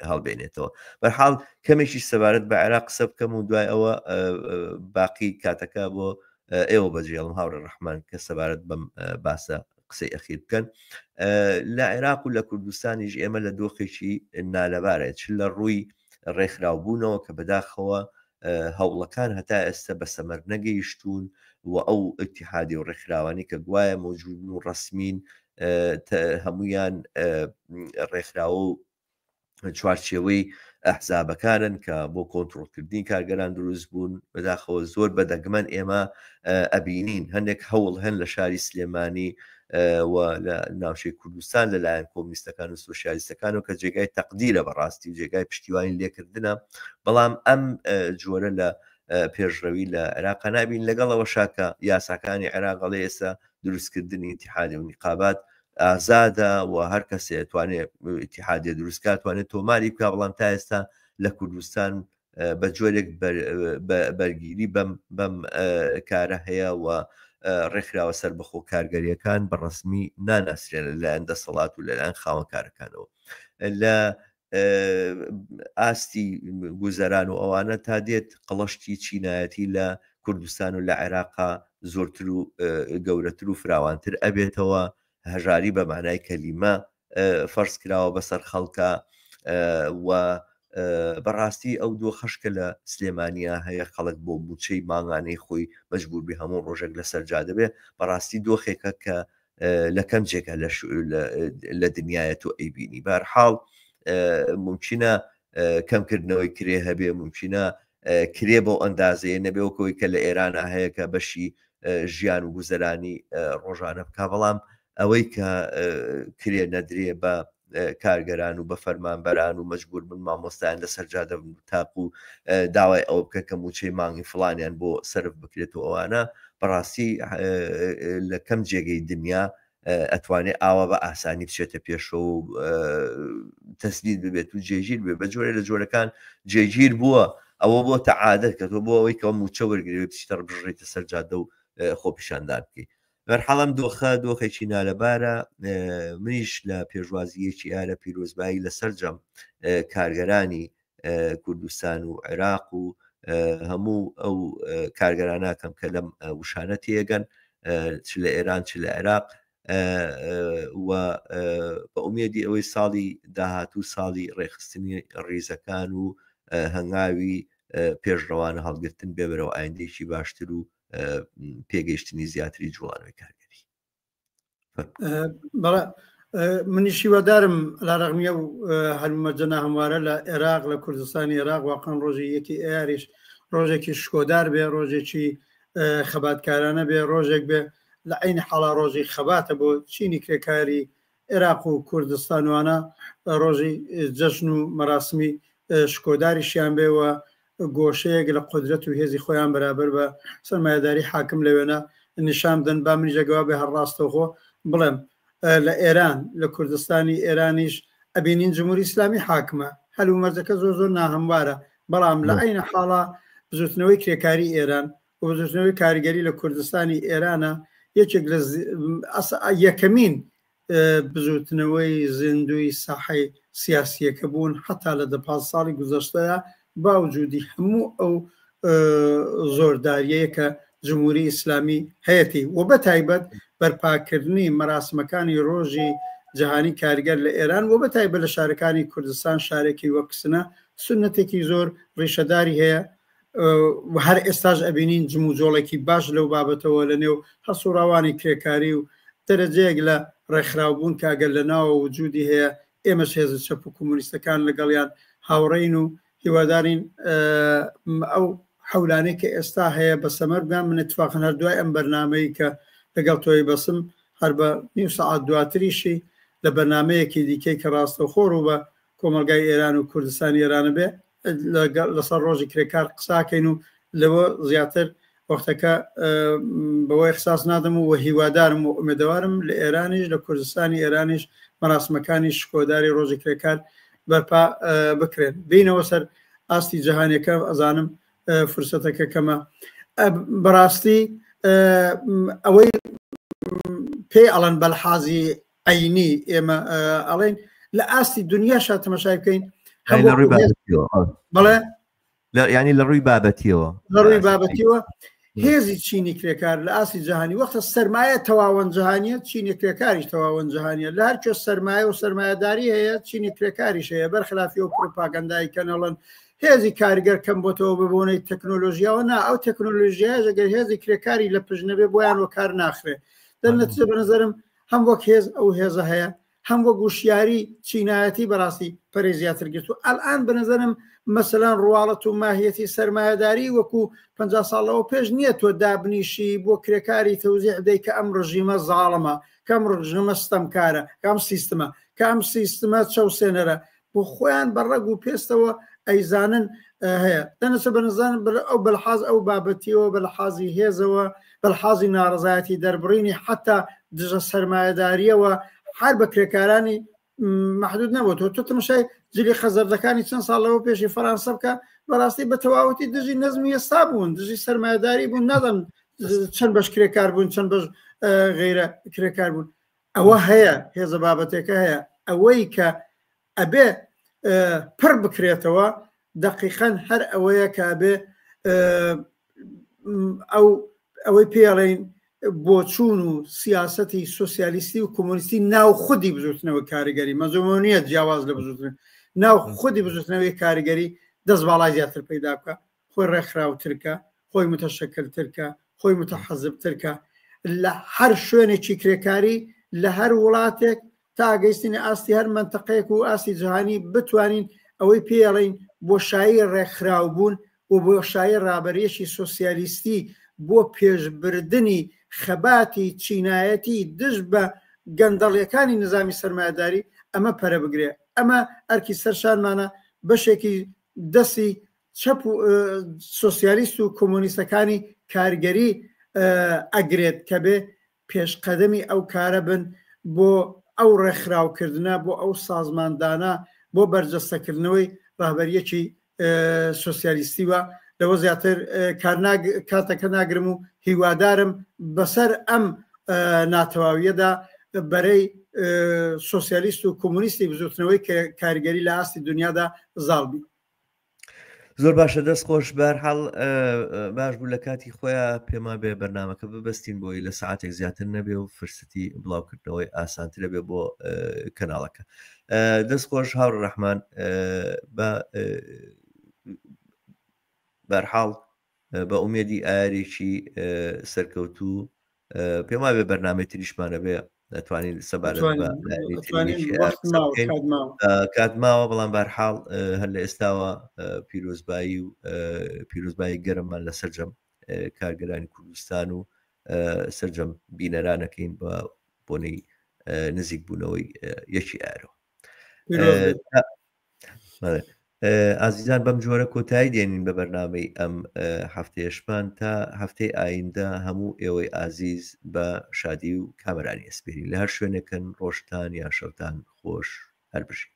هەڵبێنێتەوە. بەرحاڵ کەمێکی سەبارەت بە عێراق قسە بکەم و دوای ئەوە باقی کاتەکە بۆ ئێوە بەجێڵم هاوڕێ ڕەحمان کە سەبارەت بەم باسە قسەی ئەخیر بکەن. لە عێراق و لە کوردستانیش ئێمە لە دۆخێکی نالەبارە چ لە ڕووی ڕێکخراوبوونەوە کە بەداخەوە هەوڵەکان هەتا ئێستا بە سەمەر نەگەیشتوون و ئەو ئیتیحادی و ڕێکخراوانی کە گوایە مەوجودن و ڕەسمین هەمویان ڕێکخراوە و چوارچێوەی ئەحزابەکانن کە بۆ کۆنترۆڵکردنی کارگەران دروست بوون. بەداخەوە زۆر بە دەگمەن ئێمە ئەبینین هەندێک هەوڵ هەن لە شاری سلێمانی و لە ناوچەی کوردستان لەلایەن کۆمنیستەکان و سوسیالیستەکان و کە جێگای تەقدیرە بەڕاستی و جێگای پشتیوانی لێکردنە، بەڵام ئەم جۆرە لە پێشڕەوی لە عێراق نابین. لەگەڵەوە شاکە یاساکانی عێراق ئەڵێ ئێستا دروستکردنی ئیتیحادی و نیقابات ئازادە و هەر کەسێ توانێ ئیتیحادیە دروستکات توانێت تۆماری بکە، بەڵام تا ئێستا لە کوردستان بە جۆرێک بەرگیری بەم کارە هەیە و ڕێکخراوە سەربەخۆ کارگەریەکان بە ڕسمی ناناسرێن لەلایەن دەسەڵات و لەلایەن خاوەنکارەکانەوە. لە ئاستی گوزەران و ئەوانە تا دێت قڵشتی چینایەتی لە کوردستان و لە عێراقا زۆرتر و گەورەتر و فراوانتر ئەبێتەوە. هەژاری بە مانای کەلیمە فەرز کراوە بەسەر خەڵکە و بەڕاستی ئەو دۆخەش کە لە سلێمانیا هەیە خەڵک بۆ موچەی مانگانەی خۆی مەجبور بێ هەموو ڕۆژێک لەسەر جادە بێ، بەڕاستی دۆخێکە کە لە کەم جێگا لە دنیاە تۆ ئەیبینی. بەهەرحاڵ ممکنە کەمکردنەوەی کرێ هەبێ، ممکنە کرێ بەو ئەندازەیە نەبێ وەکەوەی کە لە ئێرانە هەیە کە بەشی ژیان و گوزەرانی ڕۆژانە بک، بەڵام ئەوەی کە کرێ نەدرێ بە کارگەران و بە فەرمانبەران و مەجبور بن مامۆستایان لەسەر جادە بن تاکو داوای ئەوە بکەن کە موچەی مانگی فڵانیان بۆ سەرف بکرێت و ئەوانە، بەڕاستی لە کەم جێگەی دنیا ئەتوانێت ئاوا بە ئاسانی بچێتە پێشەوە و تەسدید ببێت و جێگیر بێت. بە جۆرە لە جۆرەکان جێگیر بووە، ئەوە بۆ تەعادەت کە تۆ بۆ ئەوەی کە موچە وەرگری بچیتە بژڕیتە سەر جادە و خۆپیشاندان بکەیت. بەرحاڵ ئەم دۆخە دۆخێکی نالەبارە. منیش لە پێشوازییەکی ئارە پیرۆزبایی لە سەرجەم کارگەرانی کوردستان و عێراق و هەموو ئەو کارگەراناکەم کە لەم وشانە تێگەن چ لە ئێران چ لە عێراق و بە ئومێدی ئەوەی ساڵی داهاتوو ساڵی ڕێکخستنی ڕیزەکان و هەنگاوی پێشڕەوانە هەڵگرتن بێ بەرەو ئایندەیەکی باشتر و پێگەیشتنی زیاتری جوڵانەوەی کارگەری. بەڵێ منیش هیوادارم لا رەغمیە و هەلومەرجە ناهەموارە لە عێراق لە کوردستانی عێراق واقعا ڕۆژی یەکی ئەیاریش ڕۆژێکی شکۆدار بێ، ڕۆژێکی خەباتکارانە بێ، ڕۆژێک بێ لە عین حاڵا ڕۆژی خەباتە بۆ چینی کرێکاری عێراق و کوردستان وانە ڕۆژی جەژن و مەراسمی شکۆداریشیان بێ و گۆشەیەک لە قودرەت و هێزی خۆیان بەرابەر بە سەرمایەداری حاکم لەوێنە نیشان بدەن. با منیش ئەگەوا بێ هەر ڕاستەوخۆ بڵێم لە ئێران لە کوردستانی ئێرانیش ئەبینین جمهوری ئیسلامی حاکمە، هەلومەرجەکە زۆر زۆر ناهەموارە، بەڵام لە عەینە حاڵا بزوتنەوەی کرێکاری ئێران و بزوتنەوەی کارگەری لە کوردستانی ئێرانە یەکێک لە یەکەمین بزووتنەوەی زیندووی ساحەی سیاسییەکە بوون حەتا لە دە پاز ساڵی گوزەشتەیا باوجودی هەموو ئەو زۆردارییەیە کە جمهوری ئیسلامی هەیەتی و بە تایبەت بەرپاکردنی مەراسمەکانی ڕۆژی جەهانی کارگەر لە ئێران و بە تایبەت لە شارەکانی کوردستان شارێکی وەک سنە سوننەتێکی زۆر ڕیشەداری هەیە و هەر ئێستاش ئەبینین جموجۆڵێکی باش لەو بابەتەوە لە نێو هەڵسوڕاوانی کرێکاری و دەرەجەیەک لە ڕێکخراوبوون کە ئەگەر لە ناوەوە وجودی هەیە ئێمەش هێزە چەپ و کۆمۆنیستەکان لەگەڵیان هاوڕێین و هیوادارین ئەو حەولانەی کە ئێستا هەیە بە سەمەر بگان. من اتفاقا هەر دوای ئەم بەرنامەی کە لەگەڵ تۆی بەسم هەر بە نیو سەعات دواتریشی لە بەرنامەیەکی دیکەی کە ڕاستەوخۆ ڕوو بە کۆمەڵگای ئێران و کوردستانی ئێرانە بێ لەسەر ڕۆژی کرێکار قساکەین و لەوە زیاتر وەختەکە بەوە احساس نادەم و هیوادارم و ئومێدەوارم لە ئێرانیش لە کوردستانی ئێرانیش مەراسمەکانی شکۆداری ڕۆژی کرێکار بەرپا بکرێن. بینەوە سەر ئاستی جیهانیەکە ئەزانم فرسەتەکە کەمە. بەڕاستی ئەوەی پێی ئەڵەن بەلحازی عینی ئێمە ئەڵێن لە ئاستی دنیاشا تەمەشای بکەین بەڵێ ینی لە ڕووی بابەتیەوە لە ڕووی بابەتیەوە هێزی چینی کرێکار لە ئاستی جیهانی وەختە سەرمایە تەواوەن جیهانیە چینی کرێکاریش تەواوەن جیهانیە لە هەرکوێ سەرمایە و سەرمایەداری هەیە چینی کرێکاریش هەیە بەرخلافی و پروپاگەندای کەنەڵن هێزی کارگەر کەم بۆتەوە بە بۆنەی تەکنۆلۆژیاوە نا ئەو تەکنۆلۆژیایش ئەگەر هێزی کرێکاری لە پشت نەبێ بۆیان وەکار ناخرێ دەرنەتیجە بە نظرم هەم وەک هێز ئەو هێزە هەیە هەم وەک وشیاری چینایەتی بەڕاستی پەرەی زیاتر گرت و ئەلئان بە نظرم مەسەلەن ڕواڵەت و ماهیەتی سەرمایەداری وەکو 50 ساڵ لەوە پێش نییە تۆ دابنیشی بۆ کرێکاری تەوزیع بدەی کە ئەم ڕژیمە زاڵمە کە ئەم ڕژیمە ستەمکارە کە ئەم سیستمە کە ئەم سیستمە چەوسێنەرە بۆ خۆیان بە ڕەگ و پێستەوە ئەیزانن هەیە دەنەچە بەنزان ئەو بەلحاز ئەو بابەتیەوە بەلحازی هێزەوە بەلحازی ناڕزایەتی دەربڕینی حتا دژە سەرمایەداریەوە هەر بە کرێکارانی محدود نەبوو تۆ تۆ تمشای جلی خەزەردەکانی چەند ساڵ لەوە پێشی فەرانسە بکە بەڕاستی بە تەواوەتی دژی نەزمی ئێستا بوون دژی سەرمایەداری بوون نازم چەند بەش کرێکار بوون چەند بەش غیرە کرێکار بوون ئەوە هەیە هێزە بابەتێکە هەیە ئەوەی کە ئەبێ پڕ بکرێتەوە دەقیقەن هەر ئەوەیە کە ئەبێ ئەو ئەوەی پێڵین بۆچوون و سیاستی سوسیالیستی و کۆمۆنیستی ناو خودی بزوتنەوە کاریگەری مەزۆمۆنیە جیاواز لە بزوتن ناو خودی بزوتنەوەی کاریگەری دەست باڵای زیاتر پەیدا بکە خۆی ڕێکخراوترکە خۆی متەشەکلترکە خۆی متەحەزبترکە لە هەر شوێنێکی کرێکاری لە هەر وڵاتێک تا گەیشتنە ئاستی هەر مەنتەقەیەک و ئاستی جیهانی بتوانین ئەوەی پێڵین بۆشایی ڕێکخراوبوون و بۆشایی ڕابەریەکی سۆسیالیستی بۆ پێشبردنی خەباتی چینایەتی دژ بە گەندەڵیەکانی نظامی سەرمایەداری ئەمە پەرە بگرێ ئەمە ئەرکی سەرشانمانە بەشێکی دەستی چەپ و سۆسیالیست و کۆمۆنیستەکانی کارگەری ئەگرێت کە بێ پێشقەدەمی ئەو کارە بن بۆ ئەو ڕێکخراوکردنە بۆ ئەو سازماندانە بۆ بەرجەستەکردنەوەی ڕەهبەریەکی سۆسیالیستی وە لەوە زیاتر کاتەکە ناگرم و هیوادارم بەسەر ئەم ناتەواویەدا بەرەی سۆسیالیست و کۆمۆنیستی بزوتنەوەی کاریگەری لە ئاستی دنیادا زاڵ بی. زۆر باشە دەست خۆش بەرحاڵ باش بوو لە کاتی خۆیان پێما بێ بەرنمەکە ببەستین بۆی لە ساعتێک زیاتر نەبێ و فرسەتی بڵاوکردنەوەی ئاسانترە بێ بۆ کەناڵەکە دەست خۆش هاوڕ ڕەحمان بە بەرحاڵ بە ئومێدی ئارێکی سەرکەوتوو پێم وابێ بەرنامەی تریشمانە بێ دەتوانین سەبارەت کات ماوە بەڵام بارحاڵ هەر لە ئێستاوە پیرۆزبایی و پیرۆزبایی گەرممان لە سەرجەم کارگەرانی کوردستان و سەرجەم بینەرانەکەین بە بۆنەی نزیک بوونەوەی یەکی ئارەوە ئازیزان بەم جۆرە کۆتایی دێنین بە بەرنامەی ئەم هەفتەیەشمان تا هەفتەی ئایندە هەموو ئێوەی ئازیز بە شادی و کامەرانی ئەسپێرین لە هەر شوێنێکن ڕۆژتان یان شەوتان خۆش هەر بژین.